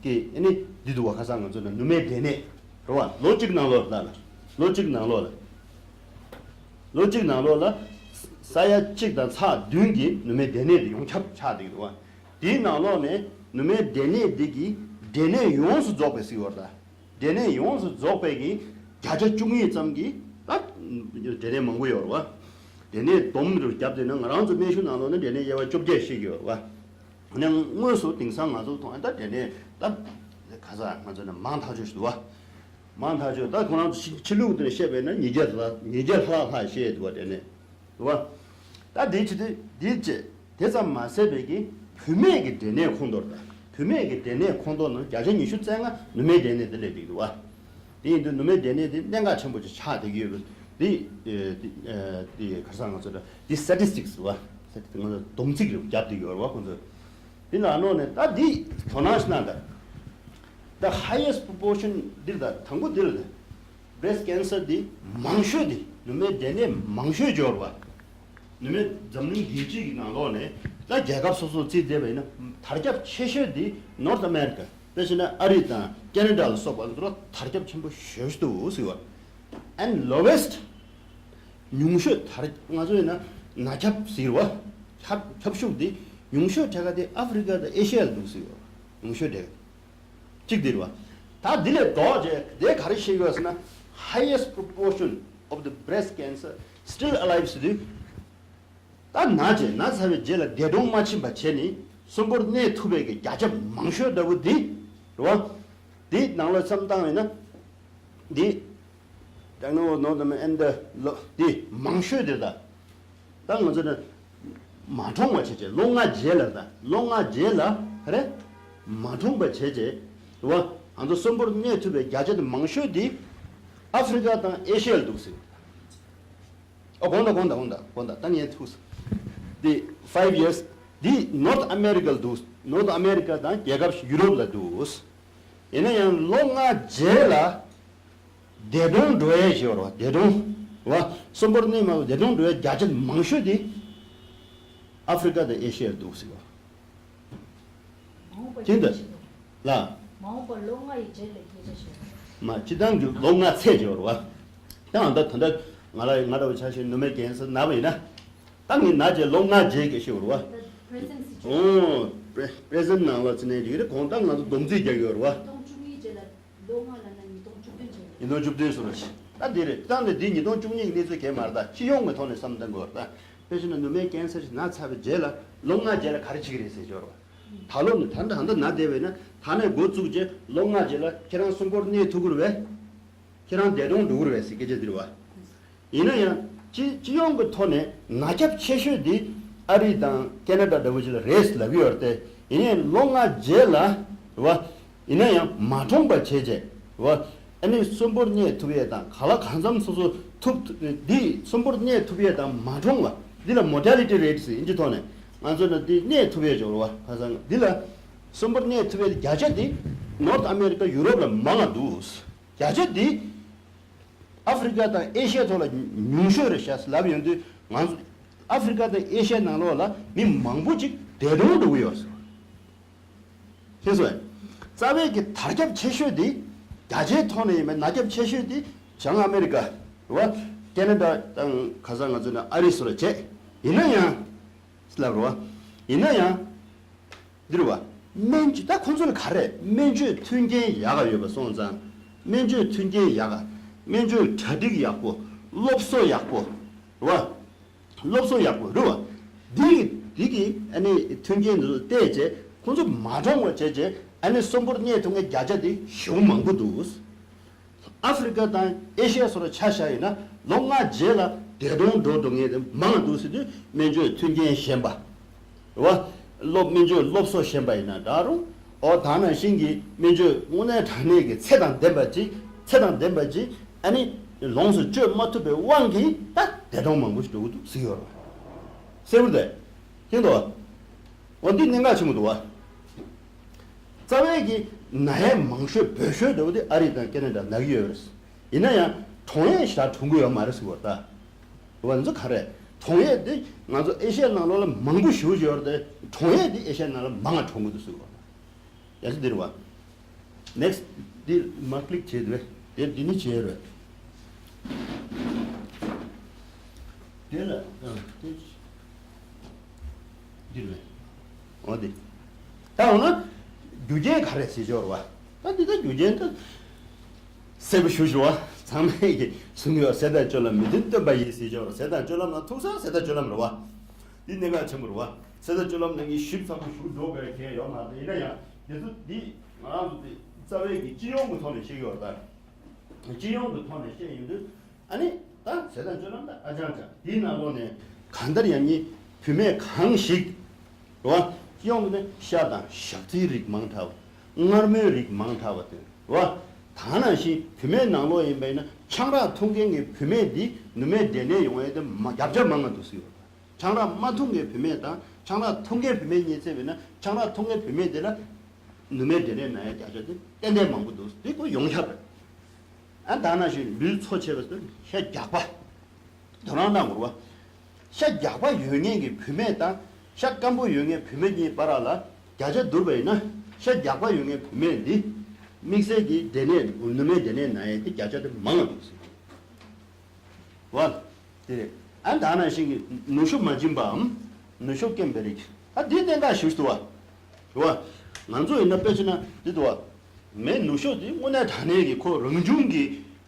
གྱི་ཨ་ནི་འདི་འདུག་བ། ཁ་སང་ང་ཚོ་ནི་ནུ་མའི་འབྲས་ནད་རེད་བ། ལོ་གཅིག་ནང་ལོགས་ལ་ལ་ལོ་གཅིག་ནང་ལོགས་ལ་ལོ་གཅིག་ནང་ལོགས་ལ་ས་ཡ་གཅིག་དང་ཚེག་བདུན་གྱི་ནུ་མའི་འབྲས་ནད་དེ་ཡོངས་ཁྱབ་ཆགས་བསྡད་ཀྱི་འདུག་བ། དེའི་ནང་ལོགས་ནས་ནུ་མའི་འབྲས་ནད་འདི་གི་འབྲས་ནད་ཡོངས་སུ་རྫོགས་པའི་ཟེར་བ་རེད་ད། འབྲས་ནད་ཡོངས་སུ་རྫོགས་པའི་གི་བརྒྱ་ཆ་བཅུ་གཉིས་ཙམ་གྱི་ད་འབྲས་ནད་མང་པོ་ཡོད་རེད་བ། འབྲས་ནད་སྡོམ་རུ་བརྒྱབ་བསྡད་ན་ང་རང་ཚོ་སྨན་གཞུང་ནང་ལོགས་ནས་འབྲས་ནད་དབྱེ་བ་བཅོ་བརྒྱད་ཤེས་ཀྱི་ཡོད་རེད་བ། ནས་དངོས་སུ་དེང་སང་ང་ཚོ་མཐོང་ཡ་ད་འབྲས་ནད་ད་ག་ས་ང་ཚོ་ནས་མང་ཐག་ཆོད་ཞིག་འདུག་བ། མང་ཐག་ཆོད་ད་ཁོ་རང་ཚོ་ཕྱི་ཕྱི་ལུགས་དེ་ནས་བཤད་པས་ན་ཉིས་བརྒྱ་ལྷག་ཉིས་བརྒྱ་ལྷག་ལྷག་བཤད་འདུག་བ་འབྲས་ནད། རེད་བ། ད་འདི་ཅི་སྟེ་འདི་བྱས་དེ་ཙམ་མ་ཟད་པའི་གི་བུད་མེད་ཀྱི་འབྲས་ནད་ཁོངས་གཏོགས་དང་བུད་མེད་ཀྱི་འབྲས་ནད་ཁོངས་གཏོགས་ནང་བརྒྱ་ཆ་ཉི་ཤུ་རྩ་ལྔ་ནུ་མའི་འབྲས་ནད་དེ་སླེབས་བསྡད་ཀྱི་འདུག་བ། དེ་ཡིན་དུས་ནུ་མའི་འབྲས་ནད་དེ་གནད་འགག་ཆེན་པོ་ཅིག་ཆགས་བསྡད་ཀྱི་ཡོད་པས་འདི་འདི་ག་རེ་ཟེར་ང་ཚོ་འདི་statistics་རེད་བ། statistics་ང་ཚོ་སྡོམ་རྩིས་རེད་བརྒྱབ་བསྡད་ཀྱི་ཡོད་རེད་བ་ཁོང་ཚོས། འདི་ལ་ནོར་ནས་ད་འདི་དོ་སྣང་ཞིག་གནང་དང་། The highest proportion འདིར་དང་དང་པོ་འདིར་དང་breast cancer འདི་མང་ཤོས་འདི་ནུ་མའི་འབྲས་ནད་མང་ཤོས་འབྱོར་བ། ནུ་མའི་འཛམ་གླིང་རྒྱལ་སྤྱི་གི་ནང་ལོགས་ནས་ད་རྒྱལ་ཁབ་སོ་སོ་རྩིས་བལྟས་པ་ཡིན་ན་དར་ཁྱབ་ཆེ་ཤོས་འདི་North America དཔེ་བྱས་ན་ཨ་རི་དང་ཁེ་ན་ཌ་ལ་སོགས་པ་འདི་ལ་དར་ཁྱབ་ཆེན་པོ་ཞེ་པོ་ཅིག་འདུག་ཟེར་བ། And lowest ཉུང་ཤོས་དར་ང་ཚོ་ཡིན་ན་ན་ཁྱབ་ཟེར་བ། ཁྱབ་ཁྱབ་ཤུགས་འདི་ཉུང་ཤོས་གྲས་ཀ་དེ་ཨ་ཧྥི་རི་ཀ་དང་ཨེ་ཤི་ཡ་ལ་འདུག་ཟེར་བ། ཉུང་ཤོས་གྲས་ཀ་གཅིག་འདིར་བ། ད་འདི་ལས་ལྡོག་རྗེས་དེ་ག་རེ་བཤད་ཡོད་ཟེར་ན། Highest proportion of the breast cancer still alive ཟེར་དུས། ད་ན་རྗེས་ན་ཚ་བའི་རྗེས་ལ་འདས་གྲོངས་མ་ཕྱིན་པ་བྱས་ནས་གསོན་པོར་གནས་ཐུབ་པའི་གི་བརྒྱ་ཆ་མང་ཤོས་འདྲ་བོ་འདི་རེད་བ། འདི་ནང་ལ་བསམ་བཏང་བས་ན། འདི་དྲང་ནོ་ནོ་དམ་ཨེན་ད་ལོ་འདི་མང་ཤོས་འདི་ད། ད་ང་ཚོ་ནི་མ་གྲོངས་པ་བྱས་རྗེས་ལོ་ལྔ་རྗེས་ལ་ད་ལོ་ལྔ་རྗེས་ལ་ག་རེ། མ་གྲོངས་པ་བྱས་རྗེས་རེད་བ། ང་ཚོ་གསོན་པོར་གནས་ཐུབ་པའི་བརྒྱ་ཆ་དེ་མང་ཤོས་འདི་ཨ་ཧྥི་རི་ཀ་དང་ཨེ་ཤི་ཡ་ལ་འདུག་ཟེར། ཨོ་དགོངས་དག་དགོངས་དག་དགོངས་དག་དགོངས་དག་ད་ངས་ཐུག་སོང་། འདི་five years འདི་North America ལ་འདུག North America དང་རྒྱལ་ཁབ་ཡུ་རོབ་ལ་འདུག་ཡིན་ན་ཡང་ལོ་ལྔ་རྗེས་ལ་འདས་གྲོངས་འགྲོ་ཡས་ཞེས་པ་རེད་བ། འདས་གྲོངས་རེད་བ། གསོན་པོར་གནས་མ་འདས་གྲོངས་འགྲོ་ཡས་བརྒྱ་ཆ་མང་ཤོས་དེ་ཨ་ཧྥི་རི་ཀ་དང་ཨེ་ཤི་ཡ་ལ་འདུག་ཟེར་བ། མ་འོངས་པ་ཅི་འདྲ་ཞིག་ལ། མ་འོངས་པ་ལོ་ལྔ་ཡི་རྗེས་ལ་སྐད་ཆ་བཤད་པ། མ་སྤྱི་བཏང་གི་ལོ་ལྔ་ཚད་ཅིག་ཡོད་རེད་བ། ད་ང་ད་ད་ལྟ་ང་ལ་ང་འདྲ་བོ་ཆ་ཤས་ནུ་མའི་ཀན་སར་ན་བ་ཡིན་ན། ད་ངས་ན་རྗེས་ལོ་ལྔ་རྗེས་སྐད་ཆ་ཡོད་རེད་བ། ད་present situation ཨོ་present ནང་ལ་ཚེ་ནས་ཅིག་རེད་གོང་ད་ང་ཚོ་སྡོམ་རྩིས་རྒྱག་གི་ཡོད་རེད་བ། ཉིས་སྟོང་བཅུ་གཉིས་རྗེས་ལ་ལོ་ལྔ་ལ་ན་ཉིས་སྟོང་བཅུ་བདུན་ཅན་རེད། ཉིས་སྟོང་བཅུ་བདུན་སོང་རེད། ད་འདི་རེད་ད་ནི་འདི་ཉིས་སྟོང་བཅུ་གཉིས་ཀྱི་གནས་ཚུལ་གས་མ་རེད། ད་སྤྱི་ཡོངས་ཀྱི་ཐོག་ནས་བསམ་བཏང་དགོས་རེད་ད། དཔེ་བྱས་ན་ནུ་མའི་ཀན་སར་ཞིག་ན་ཚར་བའི་རྗེས་ལ་ལོ་ལྔ་རྗེས་ལ་ག་རེ་བྱེད་ཀྱི་རེད་ཟེར་ཅོག་རེད་བ། ད་ལོ་ནི་ད་ལྟ་ད་ལྟ་ན་བསྡད་པས་ན་ད་ནས་འགོ་བཙུགས་རྗེས་ལོ་ལྔ་རྗེས་ལ་ཁྱེད་རང་གསོན་པོར་གནས་ཐུབ་ཀྱི་རེད་བས། ཁྱེད་རང་འདས་གྲོངས་འགྲོ་གི་རེད་བས་ཟེར་སྐད་ཆ་འདི་རེད་བ། ཡིན་ན་ཡང་སྤྱི་སྤྱི་ཡོངས་ཀྱི་ཐོག་ནས་ན་ཁྱབ་ཆེ་ཤོས་འདི་ཨ་རི་དང་ཁེ་ན་ཌ་འདྲ་བོ་ཅིག་ལ་རེད་ལབ་ཀྱི་ཡོད་རེད་དེ། ཡིན་ནའི་ལོ་ལྔ་རྗེས་ལ་རེད་བ། ཡིན་ན་ཡང་མ་གྲོངས་པ་བྱས་བྱས་བ། ཨ་ནི་གསོན་པོར་གནས་ཐུབ་ཡས་དང་ག་ལ་གང་འཚམ་སོ་སོ་ཐུབ། འདི་གསོན་པོར་གནས་ཐུབ་ཡས་དང་མ་གྲོངས་པ་འདི་ལ་མོ་ཊེ་ལི་ཊི་རེ་ཊི་ཟེར་ཨིན་ཇི་ཐོག་ནས་ང་ཚོ་ན་འདི་གནས་ཐུབ་ཡས་འཇོག་རོགས་བ། ཁ་སང་འདི་ལ་གསོན་པོར་གནས་ཐུབ་ཡས་བརྒྱ་ཆ་འདི་ནོར་ཐ་ཨ་མེ་རི་ཀ་ཡུ་རོབ་ལ་མང་ང་འདུག་བརྒྱ་ཆ་འདི་ཨ་ཧྥི་རི་ཀ་དང་ཨེ་ཤི་ཡ་ཐོག་ལ་ཉུང་ཤོས་རེད་ཤག་ལབ་ཡོང་དུས་ང་ཚོ་ཨ་ཧྥི་རི་ཀ་དང་ཨེ་ཤི་ཡ་ནང་ལོགས་ལ་མི་མང་པོ་ཅིག་འདས་གྲོངས་འགྲོ་གི་ཡོད་ཟེར། ཤེས་སོང་། རྩ་བའི་གི་དར་ཁྱབ་ཆེ་ཤོས་དེ་བརྒྱ་ཆའི་ཐོག་ནས་ཡིན་པའི་ན་ཁྱབ་ཆེ་ཤོས་དེ་བྱང་ཨ་མེ་རི་ཀ་རེད་བ། ཁེ་ན་ཌ་དང་ཁ་སང་ང་ཚོ་ནས་ཨ་རི་སོགས་ལ་བྱས། ཡིན་ན་ཡང་ལབ་རེད་བ། ཡིན་ན་ཡང་འདི་རེད་བ། སྨན་བཅོས་ད་ཁོང་ཚོ་ལ་ག་རེ་སྨན་བཅོས་མཐུན་རྐྱེན་ཡག་ག་ཡོད་པ་སོང་ཙང་། སྨན་བཅོས་མཐུན་རྐྱེན་ཡག་ག་སྨན་བཅོས་གྲ་སྒྲིག་ཡག་པོ། སློབ་གསོ་ཡག་པོ་རེད་བ། སློབ་གསོ་ཡག་པོ་རེད་བ། འདི་གི་འདི་གི་ཨ་ནི་མཐུན་རྐྱེན་འདི་ཚོ་བལྟས་བྱས་ཁོང་ཚོ་མ་གྲོངས་པ་བྱས་བྱས་ཨ་ནི་གསོན་པོར་གནས་ཐུབ་མཁན་བརྒྱ་ཆ་དེ་ཞེ་པོ་མང་པོ་འདུག་ཨ་ཧྥི་རི་ཀ་དང་ཨེ་ཤི་ཡ་སོགས་ལ་ཆ་བཞག་ཡིན་ན་ལོ་ལྔ་རྗེས་ལ་འདས་གྲོངས་འགྲོ་འགྲོ་མཁན་དེ་མང་འདུག་ཟེར་དུས་སྨན་བཅོས་མཐུན་རྐྱེན་ཞན་པ། རེད་བ། སློབ་སྨན་བཅོས་སློབ་གསོ་ཞན་པ་ཡིན་ན་འདྲ་རུང་། ཨོ་ད་ནང་བཞིན་གྱི་སྨན་བཅོས་དངོས་གནས་དྲང་གནས་ཀྱི་ཚད་དང་ལྡན་པ་ཅིག་ཚད་དང་ལྡན་པ་ཅིག་ཨ་ནི་ལོངས་སུ་སྤྱོད་མ་ཐུབ་པའི་དབང་གིས་ད་འདས་གྲོངས་མང་པོ་ཞིག་འགྲོ་གི་འདུག་ཟེར་གྱི་ཡོད་རེད་བ། གསལ་པོ་རེད། མཁྱེན་འདུག་བ། འོ་འདི་གནད་འགག་ཆེན་པོ་འདུག་བ། རྩ་བའི་གི་ན་ཡས་མང་ཤོས་བོད་ཤོས་འདྲ་བོ་དེ་ཨ་རི་དང་ཁེ་ན་ཌ་ན་གི་ཡོད་རེད། ཡིན་ན་ཡང་གྲོངས་ཡས་ཞེ་དྲག་གྲོངས་གི་ཡོད་མ་རེད་ཟེར་གྱི་ཡོད་རེད་ད། འོ་ང་ཚོ་ག་རེ། གྲོངས་ཡས་དེ་ང་ཚོ་ཨེ་ཤི་ཡ་ནང་ལོགས་ལ་མང་པོ་ཞེ་པོ་ཅིག་ཡོད་རེད་དེ། གྲོངས་ཡས་དེ་ཨེ་ཤི་ཡ་ནང་ལ་མང་ང་གྲོངས་གི་འདུག་ཟེར་གྱི་ཡོད་རེད། ཡ་ཅི་འདིར་བ། ནེག་སི་ཊི་འདི་མ་ཀི་ལིག་བྱས་རེད། དེ་འདི་ནི་བྱས་རེད། དེ་ལ་ཨ་དེ་འདིར་བས། འོ་དེ། ད་འོ་ན་རྒྱུ་རྐྱེན་ག་རེ་ཟེར་ཆོག་རེད་བ། ད་འདི་ད་རྒྱུ་རྐྱེན་ད་གསལ་པོ་ཞུ་ཞུ་བ། ཚང་མས་ཀྱི་གསུང་ཡོད། ཟས་དང་སྤྱོད་ལམ་མི་མཐུན་སྟོན་པ་ཡིན་ཟེར་ཆོག་རེད། ཟས་དང་སྤྱོད་ལམ་ལ་ཐུག་ས་ཟས་དང་སྤྱོད་ལམ་རེད་བ། འདི་གནད་འགག་ཆེན་པོ་རེད་བ། ཟས་དང་སྤྱོད་ལམ་ནང་གི་ཞིབ་ཚགས་པོ་ཞུ་འགྲོ་དགོས་མཁན་ཡོད་མ་རེད། ཡིན་ན་ཡང་དེ་ཚོ་འདི་ང་རང་ཚོ་དེ་རྩ་བའི་གི་སྤྱི་ཡོངས་ཀྱི་ཐོག་ནས་བཤད་ཀྱི་ཡོད་རེད་ད། སྤྱི་ཡོངས་ཀྱི་ཐོག་ནས་བཤད་ཡོང་དུས་ཨ་ནི་ད་ཟས་དང་སྤྱོད་ལམ་ད་ཨ་ཅང་ཅང་དེའི་ནང་ལོགས་ནས་གང་ལྟར་ཡང་ནི་བུད་མེད་གང་ཞིག་རེད་བ། སྤྱི་ཡོངས་ནས་ཤ་དང་ཞག་ཚིལ་རིགས་མང་དྲགས་པ། མངར་མོའི་རིགས་མང་དྲགས་པ་དེ་རེད་བ། ད་ནང་བཞིན་བུད་མེད་ནང་ལོགས་ཡིན་པ་ཡིན་ན་ཆང་རག་འཐུང་མཁན་གྱི་བུད་མེད་འདི་ནུ་མའི་འབྲས་ནད་ཡོང་ཡས་དེ་མ་བརྒྱ་ཆ་མང་ང་འདུག་ཟེར་ཡོད་རེད། ཆང་རག་མ་འཐུང་མཁན་བུད་མེད་དང་ཆང་རག་འཐུང་མཁན་བུད་མེད་གཉིས་བརྩིས་པ་ཡིན་ན་ཆང་རག་འཐུང་མཁན་བུད་མེད་དེ་ལ་ནུ་མའི་འབྲས་ནད་ན་ཡས་བརྒྱ་ཆ་དེ་ཏན་ཏན་མང་པོ་འདུག་དེ་ཁོ་ཡོངས་ཁྱབ་རེད། ཨ་ད་ནང་བཞིན་ལུས་འཚོ་བྱེད་པ་སོགས་ཤ་རྒྱགས་པ། དོ་སྣང་གནང་དགོས་རེད་བ། ཤ་རྒྱགས་པ་ཡོད་མཁན་གྱི་བུད་མེད་དང་ཤ་སྐམ་པོ་ཡོད་མཁན་བུད་མེད་གཉིས་བར་ལ་བརྒྱ་ཆ་བསྡུར་བ་ཡིན་ན་ཤ་རྒྱགས་པ་ཡོད་མཁན་བུད་མེད་འདི་དམིགས་བསལ་གྱི་འབྲས་ནད་ནུ་མའི་འབྲས་ནད་ན་ཡས་དེ་བརྒྱ་ཆ་དེ་མང་ང་འདུག་ཟེར། བ། དེ་རེད། ཨ་ད་ནང་བཞིན་གྱི་ནུ་ཞོ་མ་སྦྱིན་པའམ། ནུ་ཞོ་སྐྱེམས་པའི་རིགས། ཨ་འདི་གནད་འགག་ཞེ་པོ་ཞིག་འདུག་བ། རེད་བ། ང་ཚོ་ཡིན་ན་དཔེ་བྱས་ན་འདི་འདུག་བ། མའི་ནུ་ཞོ་འདི་དངོས་གནས་དྲང་གནས་ཀྱི་ཁོ་རང་བྱུང་གི་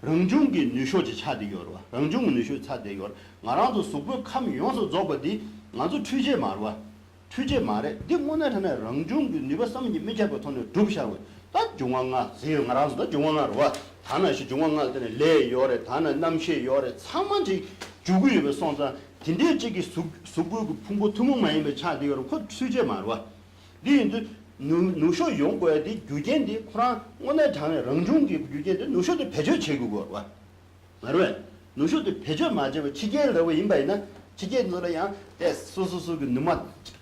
རང་བྱུང་གི་ནུ་ཞོ་ཅིག་ཆགས་བསྡད་ཡོད་རེད་བ། རང་བྱུང་གི་ནུ་ཞོ་ཆགས་བསྡད་ཡོད་རེད། ང་རང་ཚོ་གཟུགས་པོའི་ཁམས་ཡོངས་སུ་རྫོགས་པ་འདི་ང་ཚོ་འཕྲུལ་ཆས་མ་རེད་བ། འཕྲུལ་ཆས་མ་རེད། འདི་དངོས་གནས་དྲང་གནས་རང་བྱུང་གི་ནུས་པ་བསམ་གྱིས་མི་ཁྱབ་པའི་ཐོག་ནས་གྲུབ་བཞག་པ་ད་འབྱུང་བ་ལྔ་ཟེར་ཡོད། ང་རང་ཚོ་ད་འབྱུང་བ་ལྔ་རེད་བ། ད་ནང་བཞིན་འབྱུང་བ་ལྔ་ལ་བརྟེན་ནས་ལས་ཡོད་རེད། ད་ནང་རྣམ་ཤེས་ཡོད་རེད། ཚང་མ་ཅིག་འཇུག་གི་ཡོད་པའི་སོང་ཙང་དེ་འདྲའི་གཅིག་གི་གཟུགས་གཟུགས་པོའི་གི་ཕུང་པོ་ཐུན་མོང་མ་ཡིན་པའི་ཆགས་བསྡད་ཡོད་རེད། ཁོ་འཕྲུལ་ཆས་མ་རེད་བ། འདི་ཡིན་དུས་ནུ་ནུ་ཞོ་ཡོང་དགོས་ཡ་དེ་རྒྱུ་རྐྱེན་དེ་ཁོ་རང་དངོས་གནས་དྲང་གནས་རང་བྱུང་གི་རྒྱུ་རྐྱེན་དེ་ནུ་ཞོ་དེ་བེད་སྤྱོད་བྱེད་དགོས་དགོས་རེད་བ། མ་རེད་པས། ནུ་ཞོ་དེ་བེད་སྤྱོད་མ་བྱས་པར་ཕྱི་རྒྱལ་འདྲ་བོ་ཡིན་པ་ཡིན་ན་ཕྱི་རྒྱལ་ཚོ་ལ་ཡང་དེ་སོ་སོ་སོ་གི་ནུ་མ་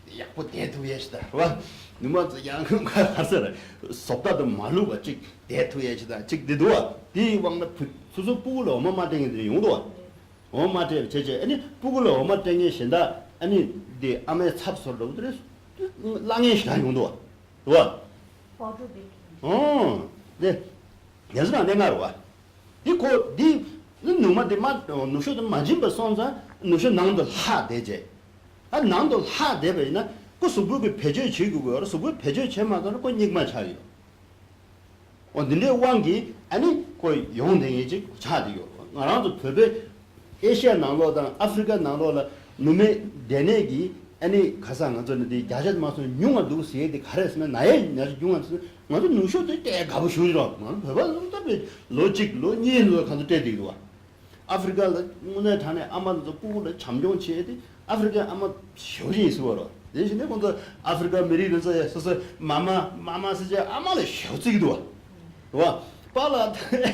ཡག་པོ་བསྡད་ཐུབ་ཡས་ཞིག་དང་རེད་བ། ནུ་མ་ཚོ་ཡང་ག་ལ་སར་བཟོ་ལྟ་དང་མ་ལུས་པ་ཅིག་བསྡད་ཐུབ་ཡས་ཞིག་དང་ཅིག་འདི་འདུག་བ། དེའི་དབང་ལ་བུ་སོ་སོ་སྤུ་གུ་ལ་འོ་མ་མ་སྟེར་མཁན་དེ་ཡོང་འདུག་བ། འོ་མ་སྟེར་བྱས་བྱས་ཨ་ནི་སྤུ་གུ་ལ་འོ་མ་སྟེར་མཁན་གཞན་དག་ཨ་ནི་དེ་ཨ་མའི་ཚབ་བཟོ་འདྲ་བོ་དེ་རེད། བརླག་མཁན་ཞིག་དང་ཡོང་འདུག་བ། རེད་བ། Powder baking. ཨོ། དེ་ཡ་ཟི་ན་གནད་འགག་རེད་བ། འདི་ཁོ་འདི་ནི་ནུ་མ་འདི་མ་ནུ་ཞོ་འདི་མ་སྦྱིན་པ་སོང་ཙང་ནུ་ཞོ་ནང་དུ་ལྷག་བསྡད་རྗེས། ཨ་ནང་དུ་ལྷག་བསྡད་པ་ཡིན་ན་ཁོ་གཟུགས་པོ་གིས་བེད་སྤྱོད་བྱེད་དགོས་ཀྱི་ཡོད་རེད། གཟུགས་པོས་བེད་སྤྱོད་བྱེད་མ་ཐུབ་ན་ཁོ་སྙིགས་མ་ཆགས་ཡོད། འོ་འདི་འདྲའི་དབང་གིས་ཨ་ནི་ཁོ་ཡོང་བསྡད་མཁན་ཅིག་ཆགས་བསྡད་ཡོད་རེད། ང་རང་ཚོ་བོད་པའི་ཨེ་ཤི་ཡ་ནང་ལོགས་དང་ཨ་ཧྥི་རི་ཀ་ནང་ལོགས་ལ་ནུ་མའི་འབྲས་ནད་ཀྱིས་ཨ་ནི་ག་ས་ང་ཚོ་ནི་འདི་བརྒྱ་ཆ་མ་སོང་ཉུང་བ་འདུག་ཟེར་ཡས་དེ་ག་རེ་ཟེར་ན་ན་ཡས་ཉར་ཉུང་བ་ཟེར་ན་ང་ཚོ་ནུ་ཞོ་དེ་སྤྲད་དགའ་པོ་ཞུ་རོགས། ང་ཚོ་བོད་པ་ཚོ་ད་བོད་ལོ་གཅིག་ལོ་གཉིས་ལོ་ག་ཚོད་སྤྲད་བསྡད་འདུག་བ། ཨ་ཧྥི་རི་ཀ་ལ་དངོས་གནས་དྲང་གནས་ཨ་མ་ཚོ་སྤུ་གུ་ལ་བྱམས་སྐྱོང་བྱེད་དེ་ ཨ་ཧྥེ་རི་ཀའི་ཨ་མ་ཞེ་པོ་ཅིག་ཡིན་ཟེར་བ་རེད། དེ་བཞིན་དུ་ཁོང་ཚོ་ཨ་ཧྥེ་རི་ཀ་མི་རིགས་དེ་ཚོ་ཡ་སོ་སོའི་མ་མ་མ་མ་ཟེར་བྱས་ཨ་མ་ལ་ཞེ་པོ་བརྩི་གི་འདུག་བ། རེད་བ། པཱ་ལགས།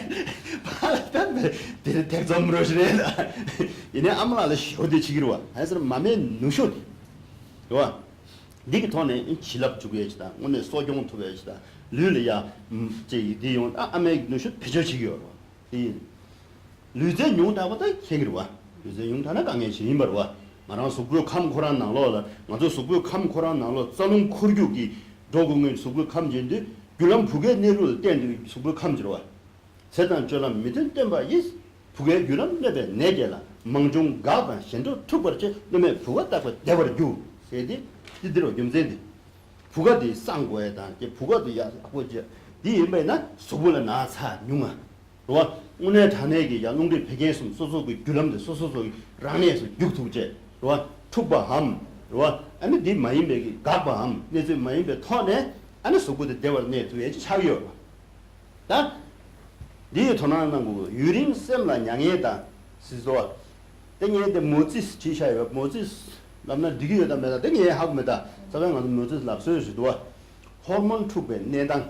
པཱ་ལགས་ད་དེ་ཐེག་ཚོམ་རོ་ཞིག་རེད་ད། ཡིན་ནའི་ཨ་མ་ལགས་ལ་ཞེ་པོ་དེ་བྱེད་ཀྱི་རེད་བ། ཨ་ཟེར་མ་མའི་ནུ་ཞོ་དེ། རེད་བ། འདི་གི་ཐོག་ནས་བྱིན་རླབས་འཇུག་ཡས་ཅིག་དང་དངོས་གནས་གསོ་སྐྱོང་ཐུབ་ཡས་ཅིག་དང་ལུས་ལ་ཡ། ཅིག་འདི་ཡོང་ཨ་ཨ་མའི་ནུ་ཞོ་བེད་སྤྱོད་བྱེད་ཀྱི་ཡོད་རེད་བ། དེ་ཡིན། ལུས་རྩལ་ཉུང་དྲགས་པ་ད་མཁྱེན་གྱི་རེད་བ། ལུས་རྩལ་ཉུང་དྲགས་ན་དཀའ་ངལ་ཞིག་ཡིན་པ་རེད་བ། ང་རང་གཟུགས་པོའི་ཁམས་ཁོ་རང་ནང་ལོགས་ལ་ང་ཚོ་གཟུགས་པོའི་ཁམས་ཁོ་རང་ནང་ལོགས་རྩ་རླུང་འཁོར་རྒྱུག་གིས་འགྲོ་དགོས་ངེས་གཟུགས་པོའི་ཁམས་བྱེད་དུས་རྒྱུ་ལམ་བུ་གའི་གནས་ལུགས་ལ་བརྟེན་དུས་གཟུགས་པོའི་ཁམས་ཀྱི་རེད་བ། ཚེ་དང་སྤྱོད་ལམ་མི་མཐུན་བསྟེན་པ་ཡིས། བུ་གའི་རྒྱུ་ལམ་གནོད་པའི་ནད་བསྐྱེད་ལ། མང་ཆུང་འགག་དང་ཞན་འགྲོ་འཁྲུགས་པར་བྱེད། སློབ་མས་བུ་ག་བརྟག་པས་བདེ་བར་རྒྱུག་ཟེར་ཏེ། འདི་འདིར་བ་རྒྱུ་མཚན་འདི། བུ་ག་འདི་གསང་དགོས་ཡ་དང་ཀྱེ་བུ་ག་འདི་ཡ་ཨ་ཁོ་ཅེ། འདི་ཡིན་པས་ན་གཟུགས་པོ་ལ་ན་ཚ་ཉུང་ང་། རེད་བ། དངོས་གནས་དྲང་གནས་ཀྱི་ཡ་རླུང་མཁྲིས་བད་ཀན་གསུམ་སོ་སོ་གི་རྒྱུ་ལམ་དེ་སོ་སོ་སོ་གི་རང་གནས་སུ་རྒྱུག་ཐུབ་ཅེས། རེད་བ། འཁྲུགས་པའམ། རེད་བ། ཨ་ནི་འདི་མ་ཡིན་པའི་གི་འགག་པའམ་གནས་ཚུལ་མ་ཡིན་པའི་ཐོག་ནས་ཨ་ནི་གཟུགས་པོ་དེ་བདེ་བར་གནས་ཐུབ་ཡས་ཅིག་ཆགས་ཡོད་རེད་བ། ད། འདི་ཡི་དོ་སྣང་གནང་དགོས། ཡུན་རིང་སེམས་ལ་མྱ་ངན་དང་། ཟེར་སོ། དེ་ངས་དེ་མོ་ཙིས་བྲིས་བཞག་ཡོད། མོ་ཙིས་ལབ་ན་འགྲིག་གི་ཡོད་དམ་མེད་དམ་དེ་ངས་ཧ་གོ་མེད་ད། རྩ་བའི་ང་ཚོ་མོ་ཙིས་ལབ་སྲོལ་ཞིག་འདུག་བ། ཧོར་མོན་འཁྲུགས་པའི་གནས་སྟངས།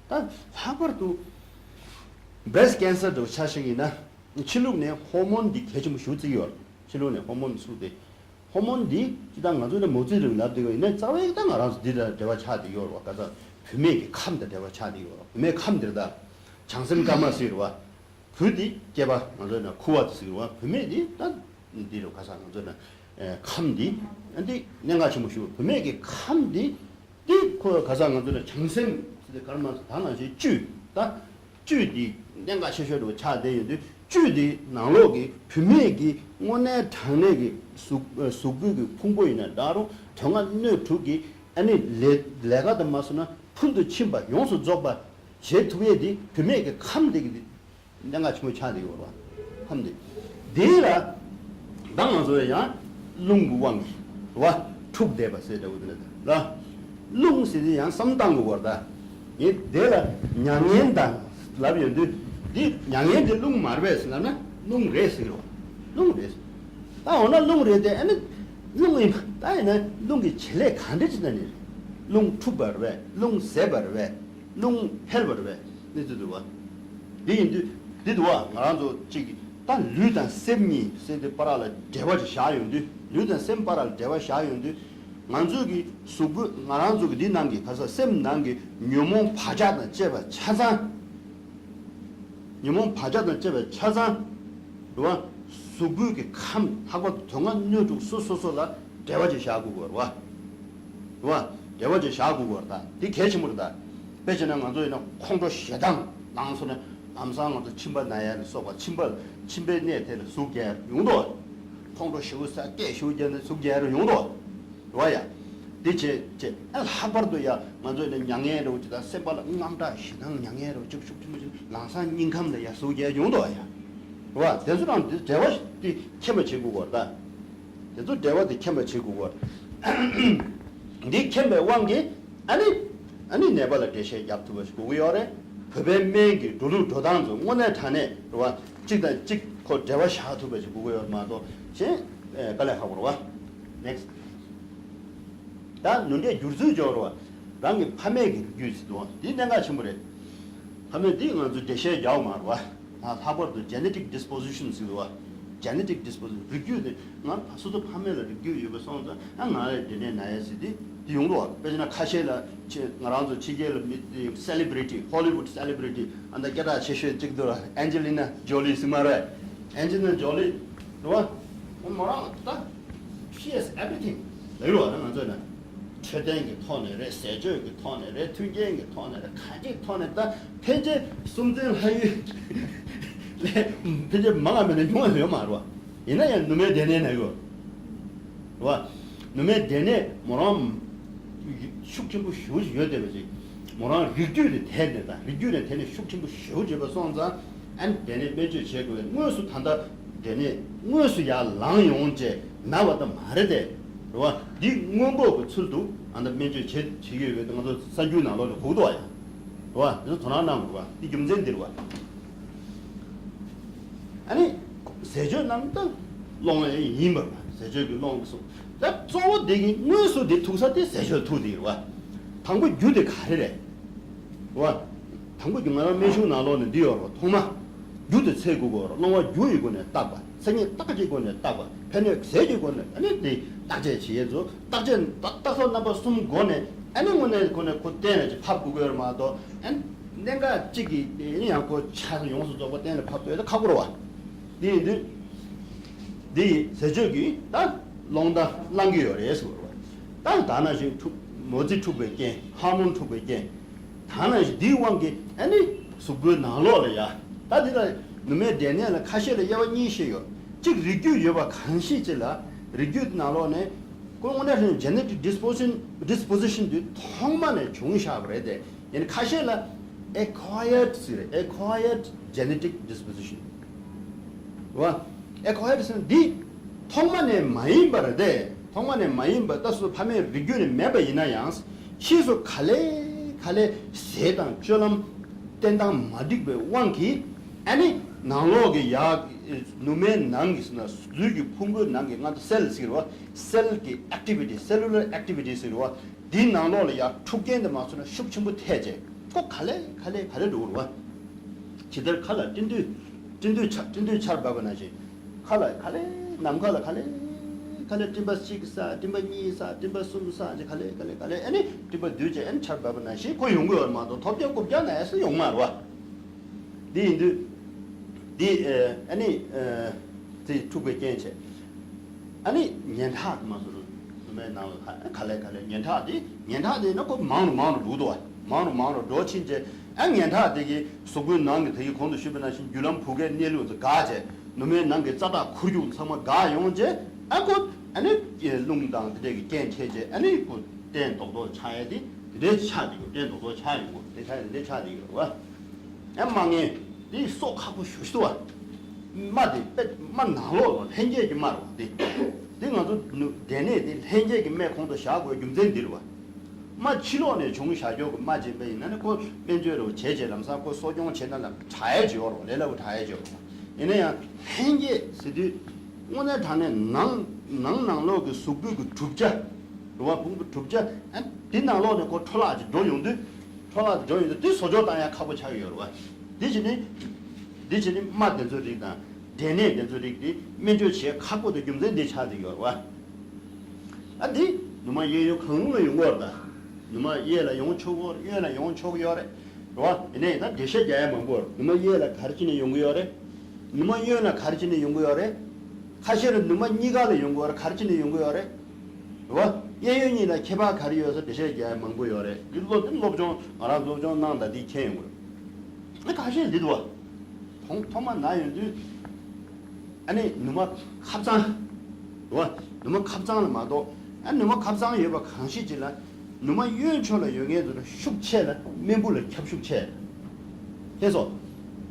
ད་ལྷག་པར་དུ་breast cancer འདྲ་བོ་ཆ་བཞག་ཡིན་ན། ཕྱི་ལུགས་ནས་ཧོར་མོན་འདི་གལ་ཆེན་པོ་ཞེ་པོ་བརྩི་གི་ཡོད། ཕྱི་ལུགས་ནས་ཧོར་མོན་ཚུགས་ཏེ། ཧོར་མོན་འདི་ཅི་ལྟར་ང་ཚོ་ནས་མོ་ཙི་རིང་ལབ་བསྡད་ཡོད་ཡིན་ན་རྩ་བའི་ད་ང་རང་ཚོ་འདི་དང་འབྲེལ་བ་ཆགས་བསྡད་ཡོད་རེད་བ། ག་ཚ་བུད་མེད་ཀྱི་ཁམས་དང་འབྲེལ་བ་ཆགས་བསྡད་ཡོད་རེད་བ། བུད་མེད་ཁམས་འདིར་ད་བྱང་སེམས་དཀར་དམར་ཟེར་བ། བུ་འདི་སྐྱེས་པ་ང་ཚོ་ནས་ཁུ་བ་ཟེར་བ། བུད་མེད་འདི་ད་འདི་རེད་ག་ས་ང་ཚོ་ནས་ཁམས་འདི་འདི་གནད་འགག་ཆེན་པོ་ཞིག་བུད་མེད་ཀྱི་ཁམས་འདི། དེ་ཁོ་ག་ས་ང་ཚོ་ལ་བྱང་སེམས་ཟེར་ཏེ་གར་མ་ཟེར་ད་ནང་བཞིན་བཅུད་ད། བཅུད་འདི་གནད་འགག་ཆེ་ཤོས་རུ་ཆགས་བསྡད་ཡོད་དུས་བཅུད་འདི་ནང་ལོགས་ཀྱི་བུད་མེད་ཀྱི་དངོས་གནས་དྲང་གནས་ཀྱི་གཟུགས་གཟུགས་པོའི་གི་ཕུང་པོ་ཡིན་ན་འདྲ་རུང་དོན་ལྔ་སྣོད་དྲུག་གི་ཨ་ནི་ལས་ལས་ཀ་དང་མ་སོང་ན་ཕུལ་དུ་ཕྱིན་པ་ཡོངས་སུ་རྫོགས་པ་བྱེད་ཐུབ་ཡས་འདི་བུད་མེད་ཀྱི་ཁམས་འདི་གི་གནད་འགག་ཆེན་པོ་ཆགས་བསྡད་ཡོད་རེད་བ། ཧམ་དེ། དེ་ལ། ད་ང་ཚོ་ཡང་རླུང་གི་དབང་གིས་རེད་བ། འཁྲུགས་བསྡད་པ་ཟེར་འདྲ་བོ་དེ་འདྲ་ལ། རླུང་ཟེར་དེ་ཡང་བསམ་བཏང་དགོས་པར་ད། ངས་དེ་ལ་མྱ་ངན་དང་ལབ་ཡོང་དུས་འདི་མྱ་ངན་དེ་རླུང་མ་རེད་པས་ལབ་ན་རླུང་རེད་ཟེར་གི་རེད་བ། རླུང་རེད་ཟེར། ད་འོ་ན་རླུང་རེད་དེ་ཨ་ནི་རླུང་ཡིན་པ་ད་ཡིན་ན་རླུང་གི་བྱེད་ལས་ག་འདྲ་ཅིག་ན་ནི་རེད། རླུང་འཁྲུགས་པ་རེད་པས། རླུང་ཟད་པ་རེད་པས། རླུང་འཕེལ་བ་རེད་པས། གནས་ཚུལ་འདུག་བ། འདི་ཡིན་དུས་འདི་འདུག་བ། ང་རང་ཚོ་གཅིག་གིས་ད་ལུས་དང་སེམས་གཉིས་ཟེར་དེ་བར་ལ་འབྲེལ་བ་ཅིག་བཞག་ཡོང་དུས་ལུས་དང་སེམས་བར་ལ་འབྲེལ་བ་བཞག་ཡོང་དུས་ང་ཚོ་གི་གཟུགས་པོ་ང་རང་ཚོ་གི་འདི་ནང་གི་ག་ས་སེམས་ནང་གི་ཉོན་མོངས་བག་ཆགས་དང་བཅས་པ་ཆ་ཚང་། ཉོན་མོངས་བག་ཆགས་དང་བཅས་པ་ཆ་ཚང་། རེད་བ། གཟུགས་པོའི་གི་ཁམས་ལྷག་པར་དུ་དོན་ལྔ་སྣོད་དྲུག་སོ་སོ་སོ་ལ་འབྲེལ་བ་ཅིག་བཞག་དགོས་ཀྱི་ཡོད་རེད་བ། རེད་བ། འབྲེལ་བ་ཅིག་བཞག་དགོས་ཀྱི་ཡོད་རེད་ད། འདི་གལ་ཆེན་པོ་རེད་ད། དཔེ་བྱས་ན་ང་ཚོ་ཡིན་ན་ཁོང་ཁྲོ་ཞེ་སྡང་ལངས་སོང་ན་ལམ་སང་ང་ཚོ་མཆིན་པ་ན་ཡ་ལ་སོགས་པ་མཆིན་པ་མཆིན་པའི་གནས་དེ་ལ་ཟུག་རྒྱག་ཡ་ཡོང་འདུག་ཁོང་ཁྲོ་ཞེ་པོ་ཟ་སྐད་ཞེ་པོ་རྒྱག་ན་ཟུག་རྒྱག་ཡ་ཡོང་འདུག་རེད་བ་ཡ། འདི་བྱས་བྱས་ཨ་ལྷག་པར་དུ་ཡ་ང་ཚོ་ནི་མྱ་ངན་རེ་བ་ཅིག་དང་སེམས་པ་ལ་དངངས་སྐྲག་ཞེ་སྡང་མྱ་ངན་རེ་བ་ཅིག་ཤུགས་ཆེན་པོ་ཅིག་ལམ་སང་སྙིང་ཁམས་ལ་ཡ་ཟུག་རྒྱག་ཡ་ཡོང་འདུག་བ་ཡ། རེད་བ། དེ་ཚོ་རང་འདི་འབྲེལ་བ་འདི་མཁྱེན་པ་བྱེད་དགོས་པ་རེད་ད། དེ་ཚོ་འབྲེལ་བ་དེ་མཁྱེན་པ་བྱེད་དགོས་པ། འདི་མཁྱེན་པའི་དབང་གིས་ཨ་ནི། ཨ་ནི་ནད་པ་ལ་འགྲེལ་བཤད་རྒྱབ་ཐུབ་པ་ཞིག་དགོས་ཀྱི་ཡོད་རེད། བོད་པའི་སྨན་གྱི་འགྲོ་ལུགས་འགྲོ་སྟངས་ཚོ་དངོས་གནས་དྲང་གནས་རེད་བ། གཅིག་དང་གཅིག་ཁོ་འབྲེལ་བ་བཞག་ཐུབ་པ་ཞིག་དགོས་ཀྱི་ཡོད་མ་གཏོགས་གཞན་དཀའ་ལས་ཁག་པོ་རེད་བ། Next། ད་ནུ་འབྲས་བསྒྱུར་ཚུལ་སྦྱོར་བ། རང་གི་ཕ་མེས་ཀྱི་རིགས་རྒྱུད་ཟེར་འདུག་བ། འདི་གནད་འགག་ཆེན་པོ་རེད། ཕ་མེས་འདི་ང་ཚོས་འགྲེལ་བཤད་རྒྱག་མ་རེད་བ། ལྷག་པར་དུ་genetic disposition ཟེར་བ། genetic disposition རིགས་རྒྱུད་དེ་ང་སོ་སོ་ཕ་མེས་ལ་རིགས་རྒྱུད་ཡོད་པ་སོང་ཙང་ཨ་ང་ལ་འདི་ནས་ན་ཡ་ཟེར་དེ་དེ་ཡོང་འདུག་བ། དཔེར་ན་ཁ་ཤས་ལ་ཆེ་ང་རང་ཚོ་ཕྱི་རྒྱལ་ལ་མི་celebrity Hollywood celebrity ཨ་ད་སྐད་གྲགས་ཆེ་ཤོས་གཅིག་འདུག་ལ་Angelina Jolie ཟེར་མ་རེད། Angelina Jolie རེད་བ། མོ་རང་ད། She has everything ལབ་ཡོད་རེད་ང་ཚོས་ན། འཕྲོད་བསྟེན་གྱི་ཐོག་ནས་རེད། ཟས་སྤྱོད་ཀྱི་ཐོག་ནས་རེད། མཐུན་རྐྱེན་གྱི་ཐོག་ནས་རེད། གང་ཅིའི་ཐོག་ནས་ད་ཕལ་ཆེར་སྲོང་བཙན་ལྷ་ཡུལ་ལས་ཕལ་ཆེར་མང་བ་མེད་ན་ཉུང་བ་ཡོད་མ་རེད་བ། ཡིན་ན་ཡང་ནུ་མའི་སྡེ་ནས་ན་ཡོད་རེད་བ། ནུ་མའི་སྡེ་ནས་མོ་རང་ཤུགས་ཆེན་པོ་ཞེ་པོ་ཞིག་ཡོད་བསྡད་པ་ཅིག་མོ་རང་རིགས་རྒྱུད་ནས་དེད་ནས་དང་རིགས་རྒྱུད་ནས་དེད་ནས་ཤུགས་ཆེན་པོ་ཞེ་པོ་ཅིག་ཡོད་པ་སོང་ཙང་། ཨ་ནི་དེ་ནས་སྨན་བཅོས་བྱེད་དགོས་པའི་དངོས་སུ་ད་ལྟ་དེ་ནས་དངོས་སུ་ཡར་ལངས་ཡོང་བྱས་ན་བ་ད་མ་རེད་དེ། རེད་བ། འདི་སྔོན་འགོག་གི་ཚུལ་དུ་ཨ་ནི་སྨན་བཅོས་བྱེད་བྱེད་ཀྱི་ཡོད་པའི་ང་ཚོ་གསར་འགྱུར་ནང་ལོགས་ལ་གོ་གི་འདུག་བ་ཡ། རེད་བ། འདི་ཚོ་དོ་སྣང་གནང་དགོས་རེད་བ། འདི་རྒྱུ་མཚན་འདི་རེད་བ། ཨ་ནི་ཟས་སྤྱོད་རྣམས་ད་སློང་ཡས་ཡིན་པ་རེད་ ཟས་སྤྱོད་ཀྱི་སློང་གི་སོ། ད་གཙོ་བོ་དེ་གི་དངོས་སུ་དེ་ཐུག་ས་དེ་ཟས་སྤྱོད་ཐུག་དེ་ཡོད་རེད་བ། དང་པོ་རྒྱུ་དེ་ག་རེ་རེད། རེད་བ། དང་པོ་རྒྱུ་ང་རང་སྨན་གཞུང་ནང་ལོགས་ནས་འདི་ཡོད་རེད་བ། ཐོག་མ་རྒྱུ་དེ་འཚོལ་དགོས་ཀྱི་ཡོད་རེད། སློང་བ་རྒྱུ་ཡི་སྒོ་ནས་བརྟག་པ། མཚན་ཉིད་རྟགས་ཀྱི་སྒོ་ནས་བརྟག་པ། ཕན་གནོད་ཟས་ཀྱི་སྒོ་ནས་ཨ་ནི་དེ་བརྟག་དཔྱད་བྱེད་ཡས་ཚོ། བརྟག་དཔྱད་བརྟག་བརྟག་ས་རྣམ་པ་གསུམ་སྒོ་ནས་ཨ་ནི་དངོས་གནས་ཁོ་ནས་ཁོ་གཏན་ལ་ཅིག་ཕབ་དགོས་ཀྱི་ཡོད་རེད་མ་གཏོགས། ཨ་ནི་གནད་འགག་གཅིག་གི་ཨ་ནི་ཡང་ཁོ་ཆ་ཡོངས་སུ་རྫོགས་པ་གཏན་ལ་ཕབ་ཐུབ་ཡས་ད་ཁག་པོ་རེད་བ། དེ་ཡིན་དུས། འདི་ཡི་ཟས་སྤྱོད་ཀྱི་ད་སློང་ད་བླང་གི་ཡོད་རེད་ཟེར་བ། ད་ད་ནང་བཞིན་འཁྲུག་མོ་རྩིས་འཁྲུག་པའི་རྐྱེན། ཧར་མོན་འཁྲུག་པའི་རྐྱེན། ད་ནང་བཞིན་འདིའི་དབང་གིས་ཨ་ནི་གཟུགས་པོའི་ནང་ལོགས་ལ་ཡ། ད་འདི་ལ་ནུ་མའི་འབྲས་ནད་ལ་ཁ་ཤས་ལ་དབྱེ་བ་གཉིས་ཕྱེ་ཡོད། གཅིག་རིགས་རྒྱུད་ཡོད་པ་གང་ཞིག་ཅིག་ལ། རིགས་རྒྱུད་ནང་ལོགས་ནས་ཁོ་དངོས་གནས་བྱས་ན་genetic disposition disposition དེ་ཐོག་མ་ནས་བྱུང་བཞག་པ་རེད་དེ། ཡིན་ཁ་ཤས་ལ་acquired ཟེར་རེད། acquired genetic disposition རེད་བ། acquired ཟེར་ན་འདི་ཐོག་མ་ནས་མ་ཡིན་པ་རེད་དེ། ཐོག་མ་ནས་མ་ཡིན་པ་ད་སོ་ཕ་མའི་རིགས་རྒྱུད་ནས་མེད་པ་ཡིན་ན་ཡང་། ཕྱིས་སུ་ག་ལེ་ག་ལེ་ཟས་དང་སྤྱོད་ལམ་བསྟེན་སྟངས་མ་འགྲིག་པའི་དབང་གིས་ཨ་ནི་ནང་ལོགས་ཀྱི་ཡ་ནུ་མའི་ནང་གི་ཟེར་ན་ལུས་ཀྱི་ཕུང་པོའི་ནང་གི་ང་ཚོ་cell ཟེར་བ། cell གི་activity cellular activity ཟེར་བ། འདིའི་ནང་ལོགས་ལ་ཡང་འཁྲུག་རྐྱེན་དེ་མ་སོང་ན་ཤུགས་ཆེན་པོ་ཐེབས་བྱས་ཁོ་ག་ལེ་ག་ལེ་ག་ལེ་འགྲོ་གི་རེད་བ། ཇི་ལྟར་ཁ་ལ་སྤྲིན་དུས་སྤྲིན་དུས་ཆར་སྤྲིན་དུས་ཆར་འབབ་པ་ནང་བཞིན། ཁ་ལ་ག་ལེ་ནམ་མཁའ་ལ་ག་ལེ་ག་ལེ་སྤྲིན་པ་གཅིག་ས་སྤྲིན་པ་གཉིས་ས་སྤྲིན་པ་གསུམ་ས་ཅེ་ག་ལེ་ག་ལེ་ག་ལེ་ཨ་ནི་སྤྲིན་པ་བསྡུས་བྱས་ཨ་ནི་ཆར་འབབ་པ་ནང་བཞིན་ཁོ་ཡོང་གི་ཡོད་མ་གཏོགས་ཐོལ་རྒྱག་རྐུབ་བཀྱག་ན་ཡ་སུ་ཡོང་མ་རེད་བ། འདི་ཡིན་དུས། འདི་ཨ་ནི་དེ་འཁྲུག་པའི་རྐྱེན་བྱས། ཨ་ནི་ཉལ་ཁྲག་དེ་མ་སོང་རུང་ནུ་མའི་ནང་ལ་ག་ལེ་ག་ལེ་ཉལ་ཁྲག་དེ་ཉལ་ཁྲག་དེ་ན་ཁོ་མང་རུ་མང་རུ་འགྲོ་གི་འདུག་བ། མང་རུ་མང་རུ་འགྲོ་ཕྱིན་བྱས་ཨ་ཉལ་ཁྲག་དེ་གི་གཟུགས་པོའི་ནང་གི་དེ་གི་གོང་དུ་ཞུས་པ་ནང་བཞིན་རྒྱུ་ལམ་བུ་གའི་གནས་ལུགས་དེ་འགག་བྱས། ནུ་མའི་ནང་གི་རྩ་དག་ཁུར་རྒྱུག་ཚང་མ་འགག་ཡོང་བྱས། ཨ་ཁོ་ཨ་ནི་རླུང་དང་དེ་འདྲས་ཀྱི་རྐྱེན་ཐེབས་བྱས་ཨ་ནི་ཁོ་སྐྲན་རྡོག་རྡོག་ཆགས་ཡ་དེ་དེ་འདྲས་ཆགས་བསྡད་ཡོད། སྐྲན་རྡོག་རྡོག་ཆགས་ཡོང་གི་དེ་ཆགས་དེ་འདྲས་ཆགས་བསྡད་ཡོད་རེད་བ། ཨ་མ་ངས་དེ་སྲོག་ཁག་པོ་ཞུ་ཞུ་བ། རྨ་དེ་དཔེ་རྨ་ནང་ལོགས་ལ་ལྷན་སྐྱེས་ཀྱི་རྨ་རེད་བ། དེ་དེ་ང་ཚོ་ནུ་འབྲས་ནད་དེ་ལྷན་སྐྱེས་ཀྱི་རྨའི་ཁོངས་སུ་བཞག་དགོས་རྒྱུ་མཚན་འདི་རེད་བ། རྨ་ཕྱི་ལོགས་ནས་བྱུང་བཞག་རྒྱུ་གི་རྨ་ཅན་པ་ཡིན་ན་ནི་ཁོ་སྨན་བཅོས་རོགས་བྱས་བྱས་ལམ་སང་ཁོ་གསོ་སྐྱོང་བྱས་ན་ལ་དྲག་ཡས་ཅིག་ཡོད་རེད་བ། ལས་སླ་པོ་དྲག་ཡས་ཅིག་ཡོད་རེད་བ། ཡིན་ན་ཡང་ལྷན་སྐྱེས་ཟེར་དུས་དངོས་གནས་དྲང་གནས་ནང་ནང་ནང་ལོགས་ཀྱི་གཟུགས་པོའི་གི་གྲུབ་ཆ་རེད་བ། ཕུང་པོ་གྲུབ་ཆ་ཨ་དེ་ནང་ལོགས་ནས་ཁོ་འཕྲོ་བརླག་ཅིག་འགྲོ་ཡོང་དུས། འཕྲོ་བརླག་འགྲོ་ཡོང་དུས་དེ་བཟོ་བཅོས་བཏང་ཡ་ཁག་པོ་ཆགས་ཀྱི་ཡོད་རེད་བ། དེ་བྱས་ནས་དེ་བྱས་ནས་རྨ་དེ་ཚོའི་རིགས་དང་འབྲས་ནད་དེ་ཚོའི་རིགས་དེ་སྨན་བཅོས་བྱེད་ཁག་པོ་དང་རྒྱུ་མཚན་དེ་ཆགས་བསྡད་ཡོད་རེད་བ། ཨ་འདི་ནུ་མ་གཡས་གཡོན་གང་རུང་ལ་ཡོང་གི་ཡོད་རེད་ད། ནུ་མ་གཡས་ལ་ཡོང་ཆོག་གི་ཡོད་རེད། གཡོན་ལ་ཡོང་ཆོག་གི་ཡོད་རེད། རེད་བ། ཡིན་ནའི་ད་འགྲེལ་བཤད་རྒྱག་ཡ་མང་པོ་ཡོད་རེད། ནུ་མ་གཡས་ལ་ག་རེ་བྱས་ནས་ཡོང་གི་ཡོད་རེད། ནུ་མ་གཡོན་ལ་ག་རེ་བྱས་ནས་ཡོང་གི་ཡོད་རེད། ཁ་ཤས་ལ་ནུ་མ་གཉིས་ཀ་ལ་ཡོང་གི་ཡོད་རེད། ག་རེ་བྱས་ནས་ཡོང་གི་ཡོད་རེད། རེད་བ། གཡས་གཡོན་གཉིས་ལ་ཁྱད་པར་ག་རེ་ཡོད་ཟེར་འགྲེལ་བཤད་རྒྱག་ཡ་མང་པོ་ཡོད་རེད། འདི་སློབ་འདི་སློབ་སྦྱོང་ང་རང་སློབ་སྦྱོང་གནང་དང་འདི་མཁྱེན་ཡོང་གི་རེད། ཨ་ཁ་ཤས་འདི་འདུག་བ། ཐོག་ཐོག་མ་ན་ཡོང་དུས་ཨ་ནི་ནུ་མ་ཁབ་གཙང་། རེད་བ། ནུ་མ་ཁབ་གཙང་ལ་མ་གཏོགས་ཨ་ནུ་མ་ཁབ་གཙང་ཡོད་པ་གང་ཞིག་ཅིག་ལ་ནུ་མ་གཡོན་ཕྱོགས་ལ་ཡོད་མཁན་ཚོ་ལ་ཤུགས་ཆེ་ལ་རྨེན་བུ་ལ་ཁྱབ་ཤུགས་ཆེ། ཧེ་སོ།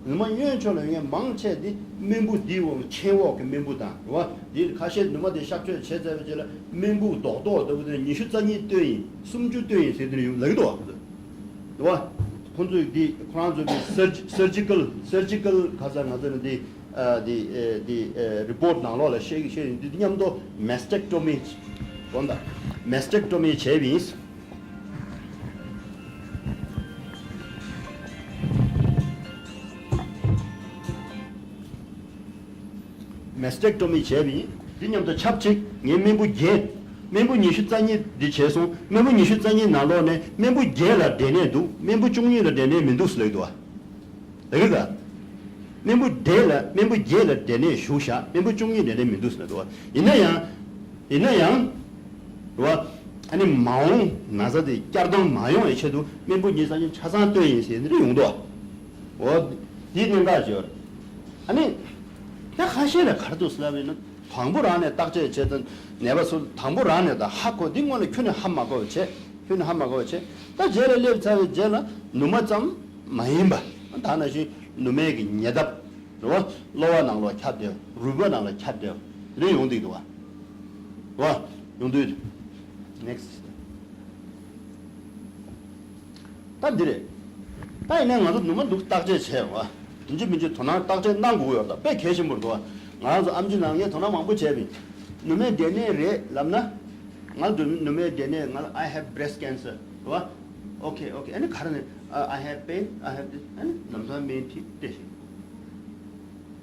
ནུ་མ་གཡོན་ཕྱོགས་ལ་ཡོད་མཁན་མང་ཆེ་འདི་རྨེན་བུ་འདིའི་འོག་མཁལ་འོག་གི་རྨེན་བུ་དང་རེད་བ། འདི་ཁ་ཤས་ནུ་མ་དེ་གཤག་བཅོས་བྱས་ཚར་བའི་རྗེས་ལ་རྨེན་བུ་རྡོག་རྡོག་ལྟ་བུ་དེ་ཉི་ཤུ་རྩ་གཉིས་བཏོན་ཡིན་སུམ་ཅུ་བཏོན་ཡིན་ཟེར་དེ་ཡོང་ལབ་ཀྱི་འདུག་བ། རེད་བ། ཁོང་ཚོས་འདི་ཁོ་རང་ཚོ་གི་surg- surgical surgical ག་ས་ང་ཚོ་ནི་འདི་ཨ་འདི་ཨེ་འདི་ཨེ་report ནང་ལོགས་ལ་བཤད་ཀྱི་བཤད་ཡིན། འདི་མཉམ་དུ་mastectomy དགོངས་དག mastectomy བྱས་པ་ཡིན། mastectomy བྱས་པ་ཡིན། འདི་མཉམ་དུ་ཆབས་ཅིག་ངའི་རྨེན་བུ་བརྒྱད། རྨེན་བུ་ཉི་ཤུ་རྩ་གཉིས་འདི་བྱས་སོང་། རྨེན་བུ་ཉི་ཤུ་རྩ་གཉིས་ནང་ལོགས་ནས་རྨེན་བུ་བརྒྱད་ལ་འབྲས་ནད་འདུག་རྨེན་བུ་བཅུ་གཉིས་ལ་འབྲས་ནད་མི་འདུག་ཟེར་ལབ་ཀྱི་འདུག་བ། ལབ་ཀྱི་འདུག་རྨེན་བུ་བརྒྱད་ལ་རྨེན་བུ་བརྒྱད་ལ་འབྲས་ནད་ཞུགས་བཞག་རྨེན་བུ་བཅུ་གཉིས་འབྲས་ནད་མི་འདུག་ཟེར་ལབ་ཀྱི་འདུག་བ། ཡིན་ན་ཡང་། ཡིན་ན་ཡང་། རེད་བ། ཨ་ནི་མ་འོངས་ན་ཚ་དེ་བསྐྱར་ལྡང་མ་ཡོང་བའི་ཆེད་དུ་རྨེན་བུ་ཉི་ཤུ་རྩ་གཉིས་ཆ་ཚང་བཏོན་ཡིན་ཟེར་འདི་འདྲ་ཡོང་འདུག་འོ། འདིའི་གནད་འགག་ཅིག་ཡོད་རེད། ཨ་ནི། ད་ཁ་ཤས་ལ་ག་རེ་འདུག་ཟེར་ལབ་ཡིན་ན་དང་པོ་རང་ནས་བརྟག་དཔྱད་བྱས་ཙང་ནད་པ་ཚོ་དང་པོ་རང་ནས་ད་ཧ་གོ་འདི་སྔོན་ལ་ཁྱོན་ནས་ཧ་མ་གོ་བ་བྱས་ཁྱོན་ནས་ཧ་མ་གོ་བ་བྱས་ད་རྗེས་ལ་སླེབས་ཚར་བའི་རྗེས་ལ་ནུ་མ་ཙམ་མ་ཡིན་པ་ད་ནང་བཞིན་ནུ་མའི་གི་ཉེ་འདབས། རེད་བ། གློ་བ་ནང་ལོགས་ཁྱབ་བསྡད། རུས་པ་ནང་ལ་ཁྱབ་བསྡད། དེ་ཡོང་བསྡད་འདུག་བ། རེད་བ། ཡོང་དུས། next། ད་འདི་རེད། ད་ཡིན་ནའི་ང་ཚོ་ནུ་མ་འདུག་བརྟག་དཔྱད་བྱས་བ། ཡིན་གཅིག་མིན་གཅིག་དོ་སྣང་བརྟག་དཔྱད་གནང་དགོས་ཀྱི་ཡོད་རེད་ད་དཔེ་གལ་ཆེན་པོ་རེད་འདུག་བ། ང་རང་ཚོ་ཨེམ་ཆི་ནང་ངས་དོ་སྣང་མང་པོ་བྱས་པ་ཡིན། ནུ་མའི་འབྲས་ནད་རེད་ལབ་ན། ང་ལ་ནུ་མའི་འབྲས་ནད། ང་ལ་I have breast cancer རེད་བ། Okay, okay. ཨ་ནི་ག་རེ་ནས། I have pain, I have this. ཨ་ནི་ལམ་སང་སྨན་ཁྲིད་སྤྲད་ཤིག་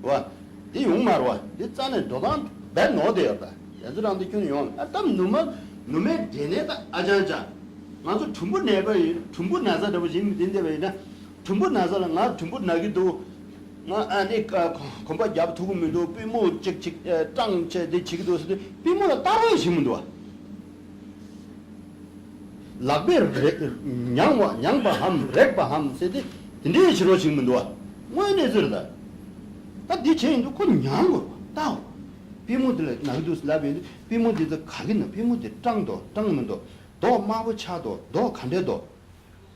བ། དེ་ཡོང་མ་རེད་བ། དེ་རྩ་ནས་འགྲོ་སྟངས་རྦད་ནོར་དེ་ཡོད་ད། ཡ་ཚོ་རང་དེ་ཁྱོན་ནས་ཡོང་། ཨ་ད་ནུ་མ་ནུ་མའི་འབྲས་ནད་ད་ཨ་ཅང་ཅང་། ང་ཚོ་གྲུམ་བུ་ནད་པ་ཡིན། གྲུམ་བུ་ན་ཚ་འདྲ་པོ་ཡིན་མི་དེ་འདྲ་བ་ཡིན་ན། གྲུམ་བུ་ན་ཚ་ལ་ང་གྲུམ་བུ་ན་གི་འདུག་ང་ཨ་ནི་ཨ་གོམ་པ་རྒྱབ་ཐུབ་ཀྱི་མི་འདུག་པུས་མོ་ཅིག་ཅིག་ཨ་སྐྲངས་བྱས་འདི་བྱེད་ཀྱི་འདུག་ཟེར་དུས་པུས་མོ་ལ་ལྟ་རོགས་བྱེད་མི་འདུག་བ། ལག་པས་རེག་མྱང་བ་མྱང་བའམ་རེག་པའམ་ཟེར་ཏེ་དེ་འདྲའི་བྱེད་རོགས་བྱེད་མི་འདུག་བ། དངོས་གནས་ཟེར་ད། ད་འདི་བྱས་ཡིན་དུས་ཁོ་མྱང་དགོས་པ། ལྟ་འོ། པུས་མོ་དེ་ལ་ན་གི་འདུག་ལབ་ཡོང་དུས་པུས་མོ་འདི་ཚོ་ག་གི་ན། པུས་མོ་དེ་སྐྲངས་འདུག་སྐྲངས་མི་འདུག་མདོག་དམར་པོ་ཆགས་འདུག་མདོག་ག་འདྲས་འདུག་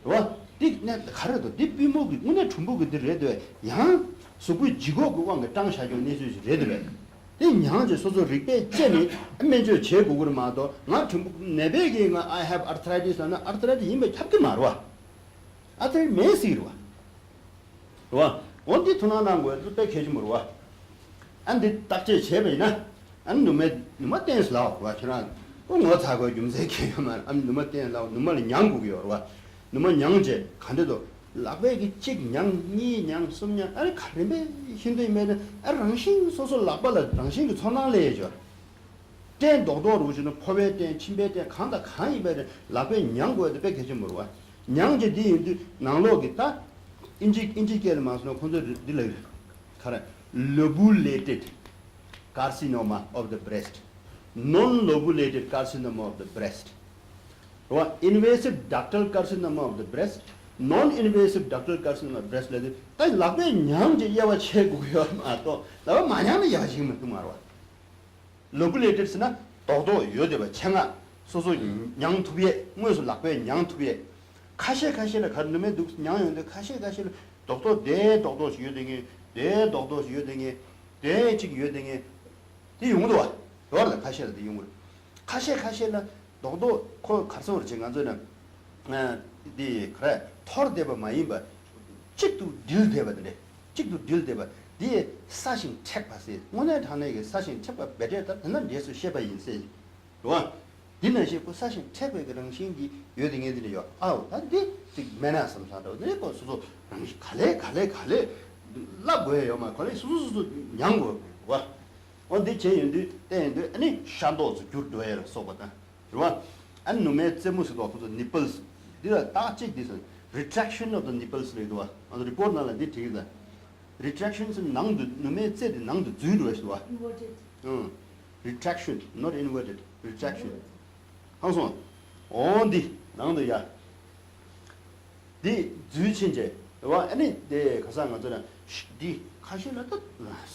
རེད་བ། འདི་གནས་ག་རེ་འདུག་འདི་པུས་མོ་གི་དངོས་གནས་གྲུམ་བུ་གི་འདི་རེད་འདུག་བས། ཡང་གཟུགས་པོའི་ལྗིད་ཁོག་གི་དབང་གིས་སྐྲངས་བཞག་རྒྱུ་གནས་ཚུལ་ཞིག་རེད་འདུག་བས། དེ་མྱང་བྱས་སོ་སོ་རིག་པས་དཔྱད་ནས་སྨན་བཅོས་བྱེད་དགོས་ཀྱི་རེད་མ་གཏོགས། ང་གྲུམ་བུ་ནད་པས་ཀྱིས་ང་I have arthritis ལབ་ན་arthritis ཡིན་པ་ཁྱབ་ཀྱི་མ་རེད་བ། arthritis མེད་ཟེར་གྱི་རེད་བ། རེད་བ། འོ་འདི་ཐུགས་སྣང་གནང་དགོས་དེ་དཔེ་གལ་ཆེན་པོ་རེད་བ། ཨ་འདི་བརྟག་དཔྱད་བྱས་པ་ཡིན་ན། ཨ་ནུ་མའི་ནུ་མ་བསྟེན་ལབ་རེད་བ། ཁྱེད་རང་ཁོ་ངོ་ཚ་དགོས་རྒྱུ་མཚན་གང་ཡང་ཡོད་མ་རེད། ཨ་ནུ་མ་བསྟེན་ལབ། ནུ་མ་ལ་མྱང་དགོས་ཀྱི་ཡོད་རེད་བ། ནུ་མ་མྱང་བྱས་ག་འདྲ་འདུག་ལག་པས་ཀྱི་གཅིག་མྱང་གཉིས་མྱང་གསུམ་མྱང་། ཨ་རེ་ག་རེ་མེད་ཤིན་ཏུ་ཡིན་མེད་ན། ཨ་རང་བཞིན་སོ་སོ་ལག་པ་ལ་རང་བཞིན་གྱི་ཚོར་སྣང་སླེབས་ཡོད་ཅོ། སྐྲན་རྡོག་རྡོག་རུ་བྱུང་ན་ཕོ་བའི་སྐྲན་མཆིན་པའི་སྐྲན་གང་དང་གང་ཡིན་པའི་ལག་པས་མྱང་དགོས་དེ་དཔེ་གལ་ཆེན་པོ་རེད་བ། མྱང་བྱས་འདི་ཡིན་དུས་ནང་ལོགས་ཀྱི་ད་ཨིན་ཇི་ཨིན་ཇི་སྐད་ལ་མ་སོང་ན་ཁོང་ཚོས་འདི་ལ་ག་རེ། lobulated carcinoma of the breast, non-lobulated carcinoma of the breast, རེད་བ། invasive ductal carcinoma of the breast, non-invasive ductal carcinoma of the breast ལབ་དུས་ད་ལག་པས་མྱང་བྱས་དབྱེ་བ་ཕྱེ་དགོས་ཀྱི་ཡོད་མ་གཏོགས། ལག་པས་མ་མྱང་ན་དབྱེ་བ་ཕྱེ་གི་མི་འདུག་མ་རེད་བ། lobulated ཟེར་ན་རྡོག་རྡོག་ཡོད་བསྡད་པ། ཆེད་མངགས་སོ་སོ་མྱང་ཐུབ་ཡས། དངོས་སུ་ལག་པས་མྱང་ཐུབ་ཡས། ཁ་ཤས་ཁ་ཤས་ལ་ག་རེ་ནུ་མའི་དུག་མྱང་ཡོང་དུས་ཁ་ཤས་ཁ་ཤས་ལ་རྡོག་རྡོག་དེ་རྡོག་རྡོག་ཞིག་ཡོད་བསྡད་མཁན། དེ་རྡོག་རྡོག་ཞིག་ཡོད་བསྡད་མཁན། དེ་གཅིག་ཡོད་བསྡད་མཁན། དེ་ཡོང་གི་འདུག་བ། ཡོད་རེད། ཁ་ཤས་ལ་དེ་ཡོང་གི་རེད། ཁ་ཤས་ཁ་ཤས་ལ་རྡོག་རྡོག་ཁོ་ག་རེ་ཟེར་བ་རེད། ང་ཚོས་ན། ཨ། འདི་ག་རེ་འཐོར་བསྡད་པ་མ་ཡིན་པ། གཅིག་ཏུ་སྒྲིལ་བསྡད་པ་དེ་འདྲ། གཅིག་ཏུ་སྒྲིལ་བསྡད་པ་འདི་སྲ་ཞིང་མཁྲེགས་པ་ཟེར། དངོས་གནས་དྲང་གནས་ཀྱི་སྲ་ཞིང་མཁྲེགས་པ་རྦད་དེ་ད་དེ་འདྲ་འདྲས་སུ་བཤད་པ་ཡིན་ཟེར། རེད་བ། འདི་ནང་བཞིན་ཁོ་སྲ་ཞིང་མཁྲེགས་པའི་གི་རང་བཞིན་གྱི་ཡོད་དེ་ངས་འདི་འདྲ་ཡོད། ཨའོ་ད་འདི་ཅིག་མེད་ན་བསམ་བསམ་འདྲ་བོ་དེ་ཁོ་སོ་སོ་རང་བཞིན་ག་ལེ་ག་ལེ་ག་ལེ་བསླབ་དགོས་ཡ་ཡོད་མ་རེད། ག་ལེ་སོ་སོ་སོ་སོ་མྱང་དགོས་རེད་བ། འོ་འདི་བྱས་ཡོང་དུས་བསྟན་ཡོང་དུས་ཨ་ནི་ཤ་མདོག་ཚོ་འགྱུར་འགྲོ་ཡ་ལ་སོགས་པ་དང་། རེད་བ། ཨ་ནི་ནུ་མའི་རྩེ་མོ་ཟེར་དུས་ཁོ་ཚོ་nipples། འདི་ལ་རྟགས་གཅིག་འདི་ཟེར། retraction of the nipples ལབ་འདུག་བ། ང་ཚོ་report ནང་ལ་འདི་བྲིས་ཀྱི་ད། retraction ཟེར་ནང་དུ་ནུ་མའི་རྩེ་དེ་ནང་དུ་འཛུལ་འགྲོ་བ་ཞིག་འདུག་བ། Inverted. ཨང་། retraction, not inverted, retraction. ཧང་སོང་། འོ་འདི་ནང་དུ་ཡ། འདི་འཛུལ་ཕྱིན་བྱས། རེད་བ། ཨ་ནི་དེ་ག་ས་ང་ཚོ་ན་འདི་ཁ་ཤས་ལ་ད་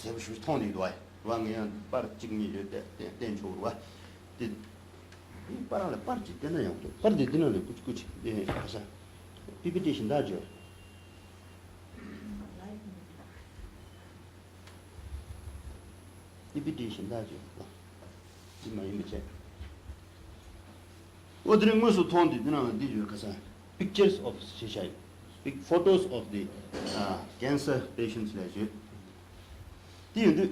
ཟེར་བ་ཞུ་མཐོང་འདི་འདུག་བ། རེད་བ། ངས་ཡང་པར་གཅིག་གཉིས་ཡོད་དེ་བསྟན་ཆོག་རེད་བ། དེ། འདི་པར་ལ་པར་གཅིག་བསྟན་ན་ཡག་འདུག་པར་འདི་འདི་ནང་ལ་ཀུ་ཅི་ཀུ་ཅི་དེ་ག་ས། པི་པི་ཊི་གཞན་དག་བརྗོད། པི་པི་ཊི་གཞན་དག་བརྗོད། འདི་མ་ཡིན་པ་བྱས། འོ་དེ་རིང་དངོས་སུ་མཐོང་དུས་འདི་ནང་ལ་འདི་བརྗོད་ག་ས། pictures of ཞེས་བྱ་ཡི། Pic- photos of the uh, cancer patients ལས་བརྗོད། དེ་ཡིན་དུས།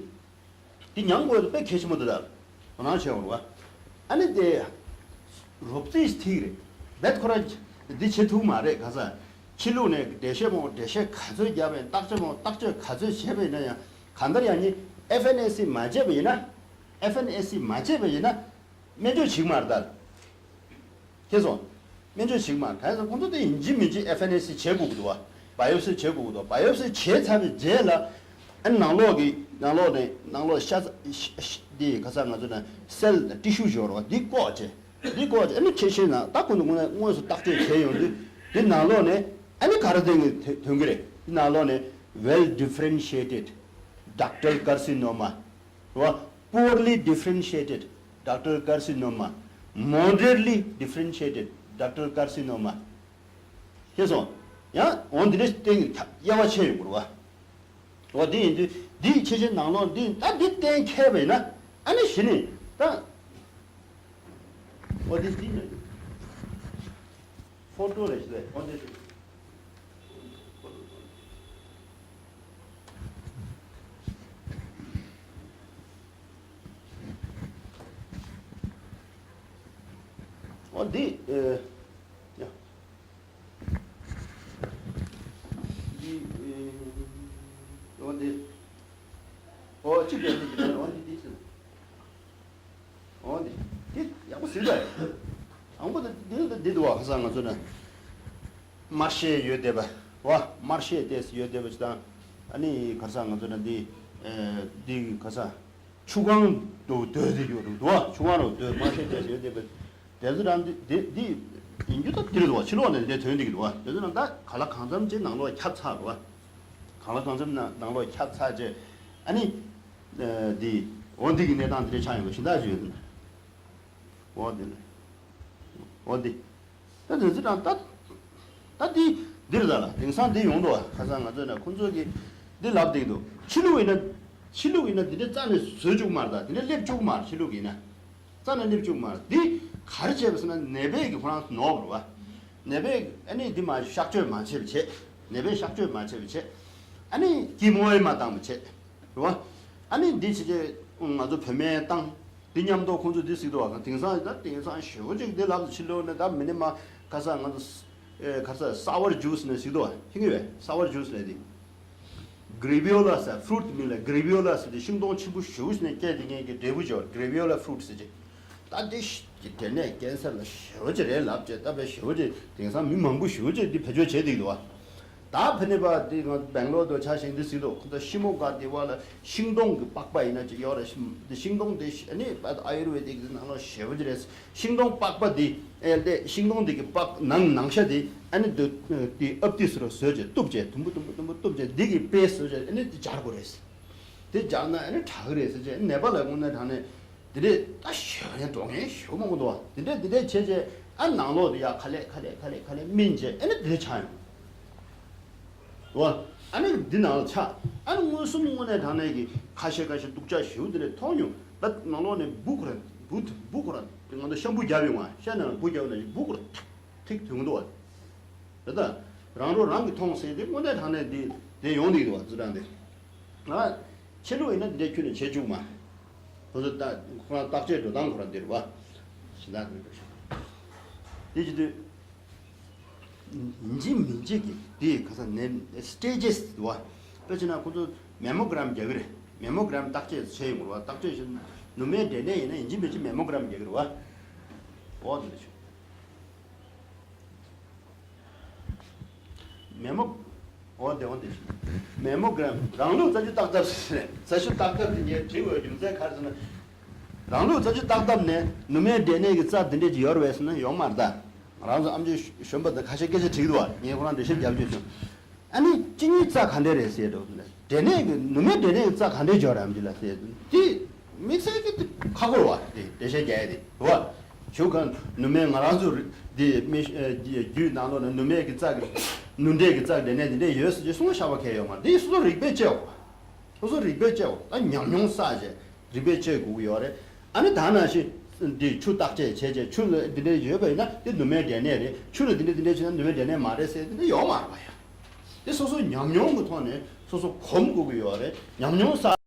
དེ་མྱང་དགོས་དེ་དཔེ་གལ་ཆེན་པོ་འདུག་ད། དོ་སྣང་བྱེད་འོང་བ། ཨ་ནི་དེ། རོབ་ཙེས་ཐིག་རེད། རྦད་ཁོ་རང་འདི་བྱེད་ཐུབ་མ་རེད་ག་ས། ཕྱི་ལུགས་ནས་འགྲེལ་བཤད་མང་པོ་འགྲེལ་བཤད་ག་ཚོད་བརྒྱབ་པ་ཡིན། བརྟག་དཔྱད་མང་པོ་བརྟག་དཔྱད་ག་ཚོད་བྱས་པ་ཡིན་ན་ཡང་། གང་ལྟར་ཡང་ནི་ཨེཕ་ཨེན་ཨེ་སི་མ་བྱས་པ་ཡིན་ན། ཨེཕ་ཨེན་ཨེ་སི་མ་བྱས་པ་ཡིན་ན། སྨན་བཅོས་བྱེད་ཀྱི་མ་རེད་ད། ཁྱེད་ཚོ། སྨན་བཅོས་བྱེད་ཀྱི་མ་རེད། གང་ཡིན་ཟེར་ཁོང་ཚོ་དེ་ཡིན་གཅིག་མིན་གཅིག་ཨེཕ་ཨེན་ཨེ་སི་བྱེད་དགོས་ཀྱི་འདུག་བ། བ་ཡོབ་སི་བྱེད་དགོས་ཀྱི་འདུག་བ། བ་ཡོབ་སི་བྱས་ཚར་བའི་རྗེས་ལ། ཨ་ནི་ནང་ལོགས་ཀྱི་ནང་ལོགས་ནས་ནང་ལོགས་ཤ་ཚ་ཤ་ཤ་འདི་ག་ས་ང་ཚོ་ན་སེལ་ཊི་ཤུ་ཞོར་བ་འདི་བཀོག་བྱས། འདི་བཀོག་བྱས་ཨ་ནི་ཁྱེད་ཤེས་ན་ད་ཁོང་ཚོ་དངོས་དངོས་སུ་བརྟག་དཔྱད་བྱས་ཡོང་དུས། འདི་ནང་ལོགས་ནས་ཨ་ནི་ག་རེ་ཐོན་གྱི་ཐོན་གྱི་རེད། འདི་ནང་ལོགས་ནས་well differentiated ductal carcinoma རེད་བ། poorly differentiated ductal carcinoma, moderately differentiated ductal carcinoma ཤེས་སོང་། ཡང་འོ་འདི་འདྲ་སྟེང་དབྱེ་བ་ཕྱེ་ཡོང་གི་རེད་བ། འོ་འདི་ཡིན་དུས་འདི་ཆེ་ཆེ་ནང་ལོགས་འདི་ད་འདི་གཏན་འཁེལ་བ་ཡིན་ན་ཨ་ནི་གཞི་ནས་ད། འོ་འདི་འདི་ནི་ཕོ་ཊོ་རེད་ཟེར། འོ་འདི། ཨེ། ཡ། འདི། འོ་འདི། འོ་གཅིག་རེད། འདི་འོ་འདི་འདི་ཟེར། འོ་འདི། འདི་ཡག་པོ་ཟིན་པས། དང་པོ་འདི་འདི་འདི་འདུག་བ། ཁ་སང་ང་ཚོ་ན། དམར་ཤད་ཡོད་བསྡད་པ། བ། དམར་ཤད་དེ་ཡོད་བསྡད་པ་ཅིག་དང་། ཨ་ནི་ཁ་སང་ང་ཚོ་ན་འདི། ཨེ། འདི་ཁ་སང་། ཆུ་སྒང་དུ་སྡོད་དེ་ཡོད་རེད་འདུག་བ། ཆུ་སྒང་རུ་སྡོད། དམར་ཤད་དེ་ཡོད་བསྡད་པ། དེ་ཚོ་རང་འདི་འདི་འདི་ཡིན་རྒྱུ་ད་འདི་རེད་འདུག་བ། ཕྱི་ལོགས་ནས་འདི་ཐོན་འདི་གི་འདུག་བ། དེ་ཚོ་རང་ད་གང་ལ་གང་འཚམ་ཅིག་ནང་ལོགས་ཁྱབ་ཚར་རེད་བ། གང་ལ་གང་འཚམ་ནང་ནང་ལོགས་ཁྱབ་ཚར་རྗེས། ཨ་ནི། ཨ། འདི། འོ་འདི་གི་གནས་སྟངས་འདི་འདྲ་ཆགས་ཡོང་གི་ཤིང་རྟ་ཅིག་ཡོད་འདུག་འོ་འདི་ལ། འོ་འདི། ད་དེ་ཚོ་རང་ད། ད་འདི་འདིར་ད་ལ་དེང་སང་འདི་ཡོང་འདུག་བ། ཁ་སང་ང་ཚོས་ན་ཁོང་ཚོ་གིས་འདི་ལབ་བསྡད་འདུག་ཕྱི་ལུགས་ཡིན་ན། ཕྱི་ལུགས་ཡིན་ན་འདི་འདྲ་རྩ་ནས་བཟོས་བཅུག་མ་རེད། ད་འདི་འདྲ་སླེབས་བཅུག་མ་རེད། ཕྱི་ལུགས་ཡིན་ན། རྩ་ནས་སླེབས་བཅུག་མ་རེད། འདི་ག་རེ་བྱས་པ་ཟེར་ན། ནད་པས་ཀྱི་ཁོ་རང་ནོར་བ་རེད་བ། ནད་པས་ཨ་ནི་འདི་མ་གཤག་བཅོས་མ་བྱས་པ་བྱས། ནད་པས་གཤག་བཅོས་མ་བྱས་པ་བྱས། ཨ་ནི་ཀི་མོ་ཡང་མ་བཏང་བ་བྱས། རེད་བ། ཨ་ནི་འདི་བྱས་རྗེས་ང་ཚོ་བོད་སྨན་བཏང་། འདི་མཉམ་དུ་ཁོང་ཚོས་འདི་གཟིགས་འདུག་བ། དེང་སང་ད་དེང་སང་ཞེ་པོ་ཅིག་འདི་ལབ་ཕྱི་ལོགས་ནས། ད་མི་ནི་མ་ཁ་སང་ང་ཚོ། ཨེ། ཁ་སང་སའོར་ཇུས་ནས་གཟིགས་འདུག་བ། ཤེས་ཀྱི་ཡོད། སའོར་ཇུས་ནས་འདི། གྷི་རེ་བི་ཡོ་ལ་ཟེར། ཕུ་རུ་ཊི་མིང་ལ་གྷི་རེ་བི་ཡོ་ལ་ཟེར། དེ་ཤིང་སྡོང་ཆེན་པོ་ཞེ་པོ་ཞིག་ནས་སྐྱེས་དེ་ངས་ཀྱི་འབྲས་བུ་ཅིག་ཡོད། གྷི་རེ་བི་ཡོ་ལ་ཕུ་རུ་ཊི་ཟེར་གྱི། ད་འདི་ཤི་གི་དེ་ནས་ཀན་སར་ལ་ཞེ་པོ་ཅིག་རེད་ལབ་བྱས། ད་དཔེ་ཞེ་པོ་ཅིག་དེང་སང་མི་མང་པོ་ཞེ་པོ་ཅིག་འདི་བེད་སྤྱོད་བྱས་བསྡད་འདུག་བ། ད་ཕ་ནི་པ་འདི་ང་སྦེང་ལོར་དུ་ཆ་བཞག་འདི་གཟིགས་འདུག་ཁོ་ཚོ་ཤི་མོ་ག་འདི་བ་ལ་ཤིང་སྡོང་གི་པགས་པ་ཡིན་ན་ཅིག་ཡོད་རེད། ཤིང་འདི་ཤིང་སྡོང་འདི་ཨ་ནི་ཨ་ཡུར་ཝེ་དིག་གི་ནང་ལོགས་ཞེ་པོ་ཅིག་རེད། ཤིང་སྡོང་པགས་པ་འདི། ཨེ། ལས་ཤིང་སྡོང་འདི་གི་པགས་ནང་ནང་ཤ་འདི་ཨ་ནི་འདི་འདི་ཨབ་ཏི་སུ་རུ་བཟོས་བྱས་གཏུབ་བྱས། དུམ་བུ་དུམ་བུ་དུམ་བུ་གཏུབ་བྱས། འདི་གི་པེ་སི་བཟོས་བྱས་ཨ་ནི་འདི་སྦྱར་དགོས་རེད། དེ་སྦྱར་ན་ཨ་ནི་དྲག་གི་རེད་ཟེར་བྱས། ནད་པ་ལ་དངོས་གནས་དྲང་གནས་དེ་འདྲས་ད་ཞེ་པོ་ཡང་འགྲོ་མཁན་ཞེ་པོ་མང་པོ་འདུག་བ། དེ་འདྲས་དེ་འདྲས་བྱས་བྱས་ཨ་ནང་ལོགས་དེ་ཡར་ག་ལེ་ག་ལེ་ག་ལེ་ག་ལེ་སྨིན་བྱས་ཨ་ནི་དེ་འདྲས་ཆགས་ཡོང་། འདུག་བ། ཨ་ནི་འདི་ནང་ལ་ཆགས། ཨ་ནི་མངོན་སུམ་དངོས་གནས་དྲང་གནས་ཀྱི་ཁ་ཤས་ཁ་ཤས་སྡུག་ཅག་ཞེ་པོ་དེ་འདྲས་མཐོང་མྱོང་། ད་ནང་ལོགས་ནས་འབུ་ཁོ་ར་འབུ་འབུ་ཁོ་ར་ང་ཚོ་ཤམ་བུ་རྒྱབ་ཡོང་བ། ཤ་ནང་ལ་འབུ་རྒྱབ་ན་འབུ་ཁོ་ར་ཐིག་ཐིག་ཐོན་གི་འདུག་བ། དེ་ལྟ་རང་རོ་རང་གིས་མཐོང་ཟེར་དེ་དངོས་གནས་དྲང་གནས་འདི་དེ་ཡོང་གི་འདུག་བ། ཛུ་ཀྲང་དེ། ང་ཕྱི་ལོགས་ཡིན་ན་འདི་འདྲའི་ཁྱོན་ནས་བྱེད་བཅུག་མ། ཁོ་ཚོ་ད་ཁོ་རང་བརྟག་དཔྱད་འགྲོ་སྟངས་ཁོ་རང་འདི་རེད་བ། ཞེ་དྲག་མི་འདུག་དེ་བྱེད་དུས། ཡིན་གཅིག་མིན་གཅིག་གི་དེ་ག་ས་ནས་སི་ཊེ་ཇེ་སི་འདུག་བ། དཔེ་བྱས་ན་ཁོ་ཚོ་མེ་མོ་གྷ་རམ་རྒྱག་གི་རེད། མེ་མོ་གྷ་རམ་བརྟག་དཔྱད་བྱས་ཡོང་རེད་བ། བརྟག་དཔྱད་བྱས་ནུ་མའི་འབྲས་ནད་ཡིན་ན་ཡིན་གཅིག་མིན་གཅིག་མེ་མོ་གྷ་རམ་རྒྱག་གི་རེད་བ། འོ་དེ་འདྲ་བྱུང་། མེ་མོ། འོ་དེ་འོ་དེ། མེ་མོ་གྷ་རམ་རང་ལུགས་རྩ་ཆུ་བརྟག་ཐབས་ཟེར་ནས། རྩ་ཆུ་བརྟག་ཐབས་དེ་ངས་བྲིས་དགོས་རྒྱུ་མཚན་ག་རེ་ཟེར་ན། རང་ལུགས་རྩ་ཆུ་བརྟག་ཐབས་ནས་ནུ་མའི་འབྲས་ནད་ཀྱི་རྩ་འདི་འདྲས་ཀྱི་ཡོད་རེད་པས་ཟེར་ན་ཡོད་མ་རེད་ད། ང་རང་ཚོ་ཨམ་ཆི་གཞོན་པ་དང་ཁ་ཤས་སྐད་ཆ་དྲིས་འདུག་བ། ངས་ཁོ་རང་འགྲེལ་བཤད་རྒྱབ་བྱས་བྱུང་། ཨ་ནི་གཅིན་སྙི་རྩ་ག་འདྲས་རེད་ཟེར་འདུག་འབྲས་ནད་ཀྱི་ནུ་མའི་འབྲས་ནད་ཀྱི་རྩ་ག་འདྲས་ཡོད་རེད་ཨམ་ཆི་ལ་ཟེར་འདུག་དེ་དམིགས་བསལ་གྱི་ཁག་པོ་རེད་བ། དེ་འགྲེལ་བཤད་རྒྱག་ཡ་དེ་རེད་བ། ཞུ་གང་ནུ་མའི་ང་རང་ཚོ་འདི་མི་རྒྱུད་ནང་ལོགས་ན་ནུ་མའི་གི་རྩ་གི་ནུ་འབྲས་ཀྱི་རྩ་གི་འབྲས་ནད་འདི་འདྲས་ཡོད་ཟེར་གྱི་གསུང་བཤད་པ་གལ་ཡོད་མ་རེད། འདི་སོ་སོ་རིག་པས་དཔྱད་འོ། སོ་སོ་རིག་པས་དཔྱད་འོ། ད་ཉམས་མྱོང་བསགས་བྱས་རིག་པས་དཔྱད་དགོས་ཀྱི་ཡོད་རེད། ཨ་ནི་ད་ནང་བཞིན་འདི་ཆུ་བརྟག་དཔྱད་བྱས་བྱས་ཆུ་ལ་འདི་འདྲས་ཡོད་པ་ཡིན་ན་འདི་ནུ་མའི་འབྲས་ནད་རེད། ཆུ་ལ་འདི་འདྲས་འདི་འདྲས་བྱས་ན་ནུ་མའི་འབྲས་ནད་མ་རེད་ཟེར་འདི་འདྲས་ཡོད་མ་རེད་པ་ཡ། འདི་སོ་སོ་ཉམས་མྱོང་གི་ཐོག་ནས་སོ་སོ་གོམས་དགོས་ཀྱི་ཡོད་རེད། ཉམས་མྱོང་བསགས།